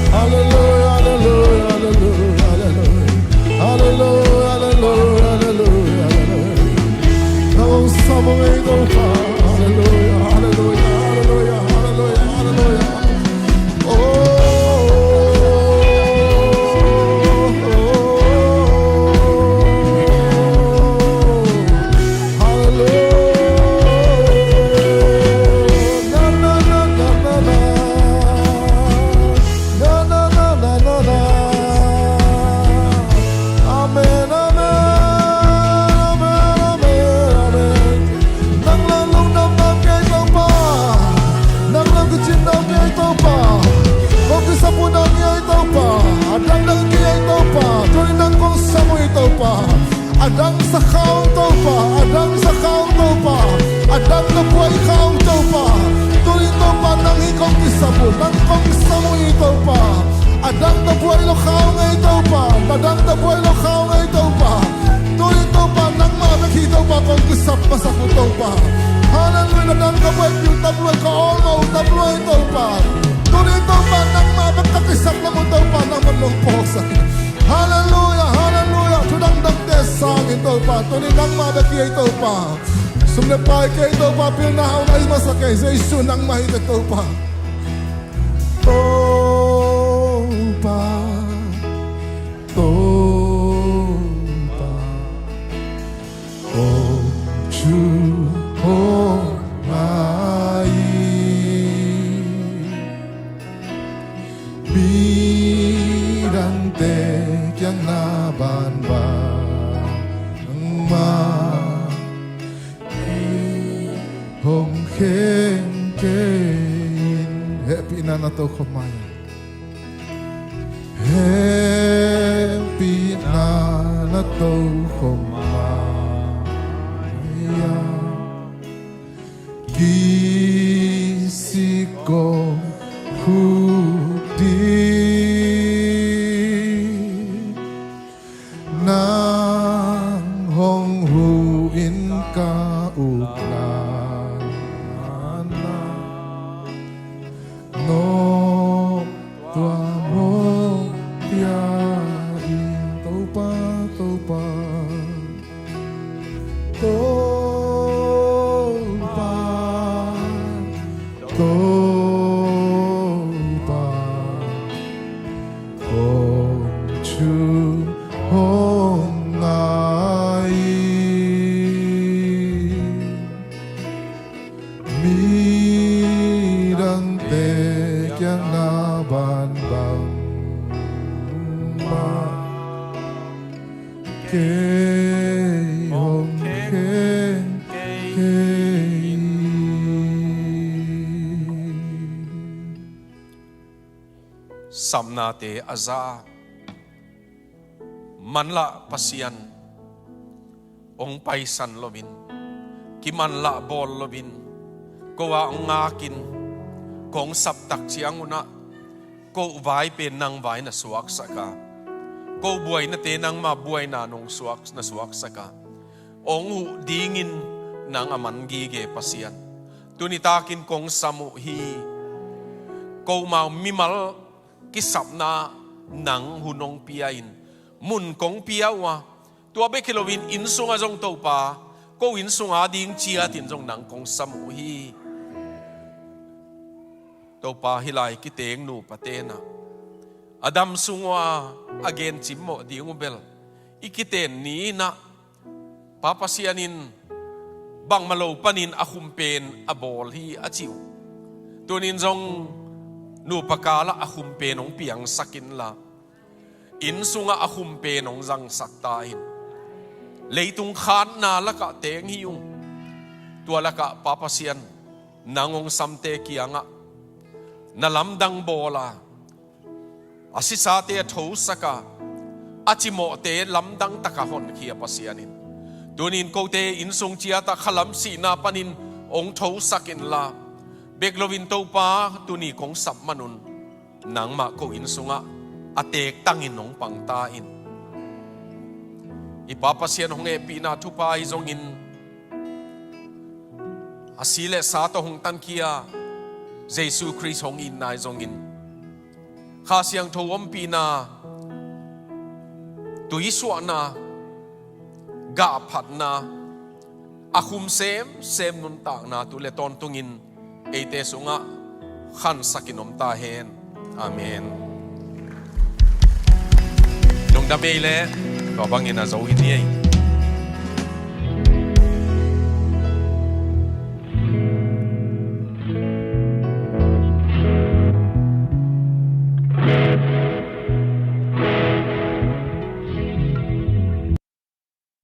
Halleluia, halleluia, halleluia. Halleluia, halleluia, halleluia, halleluia. Nang hong sam ung hi Topa. Halleluia, halleluia, halleluia, halleluia, halleluia. Oh, oh, oh, oh. Halleluia. Na, na, na, na, na, na. Na, na, na, na, na, na. Amen, amen, amen, amen, amen. Nang lam lungdam nam kei Topa. Nang lam kicin nam kei Topa. Kong kisap uh nam kei Topa. A dang dang kei Topa. Tuni nang kong sam uh hi Topa. A dang sa kha ung Topa, a dang sa kha ung Topa, a dang na buai kha ung Topa. Tuni Topa nang hi kong kisap uh, nang kong kisam uh hi Topa. A dang na buai lo kha ung ei Topa, a dang na buai lo kha ung ei Topa. Tuni Topa nangmah bek hi Topa kong kisap masak uh Topa. Halleluia, na dang ka buai piu tam luai ka awl mah uh tam luai Topa. Tuni Topa nangmah bek ka kisap lam uh Topa nangmah nong phawksak. Halleluia, halleluia. Thu dangdangte sangin Topa, tuni nangmah bek hi ei Topa. Sum le pai kei Topa, pilna hauhna i masa kei, Jesu nangmah hi kei Topa. Topa, Topa. Kong Jehovah i midangte kiang na van bangmah i hong kheng kei in. Hehpihna na tokhom mai. Hehpihna na tokhom mai-a kisik kong khuk ding. Nang hong huh in ka uk lai-in, no tua mawk pia in. Topa, Topa, Topa, Topa. kiang na bangbang mah kei hong khen kei. Samnate a za, manlah Pasian hong paisan loin, kimanlah bawl loin, ko a hong ngakin, kong saptak ciangunah, ko vai pen nang vai na suaksak a, ko buainate nangma buaina nong suak, na suaksak a, hong huh dingin nang a man gige Pasian, tuni takin kong sam uh hi. Ko mau mimal kisapna nang hun hong pia in, mun kong pia uh a, tua bek hi loin inn sungah zong Topa, ko inn sunga ding ciatin zong nang kong sam uh hi. Topa, hih lai kiteng nupa tenah a dam sung uh a, a gen cimmawh ding uh bel i kiten ni inah, Pa Pasian in bangmah lo panin a khumpen a bawl hi a ci uh. Tunin zong nupa kalah a khumpen hong piangsak inla, inn sungah a khumpen hong zangsak ta in. Leitung khanna lakah teng hi ung. Tua lakah Pa Pasian, nang hong samte kiangah na lamdang bawl a, a sisate a thosak a, a cimawhte lamdang takah honkhia Pasian in, tunin kote inn sung ciatah khalam sihna panin hong thosak inla, bek loin Topa, tuni kong sap manun nangmah ko inn sungah a teektangin hong pang ta in. I Pa Pasian hong hehpihna thupha ahi zongin, a si le sa tawh hong tankhia Jesu Khrist hong itna ahi zongin, Kha Siangtho ompihna, tuisuahna, gahphatna, a khum semsem nuntakna tu le tawntungin eite sungah khansakin om ta hen. Amen. Lungdam ei le, tua bangin a zo hi ni ei.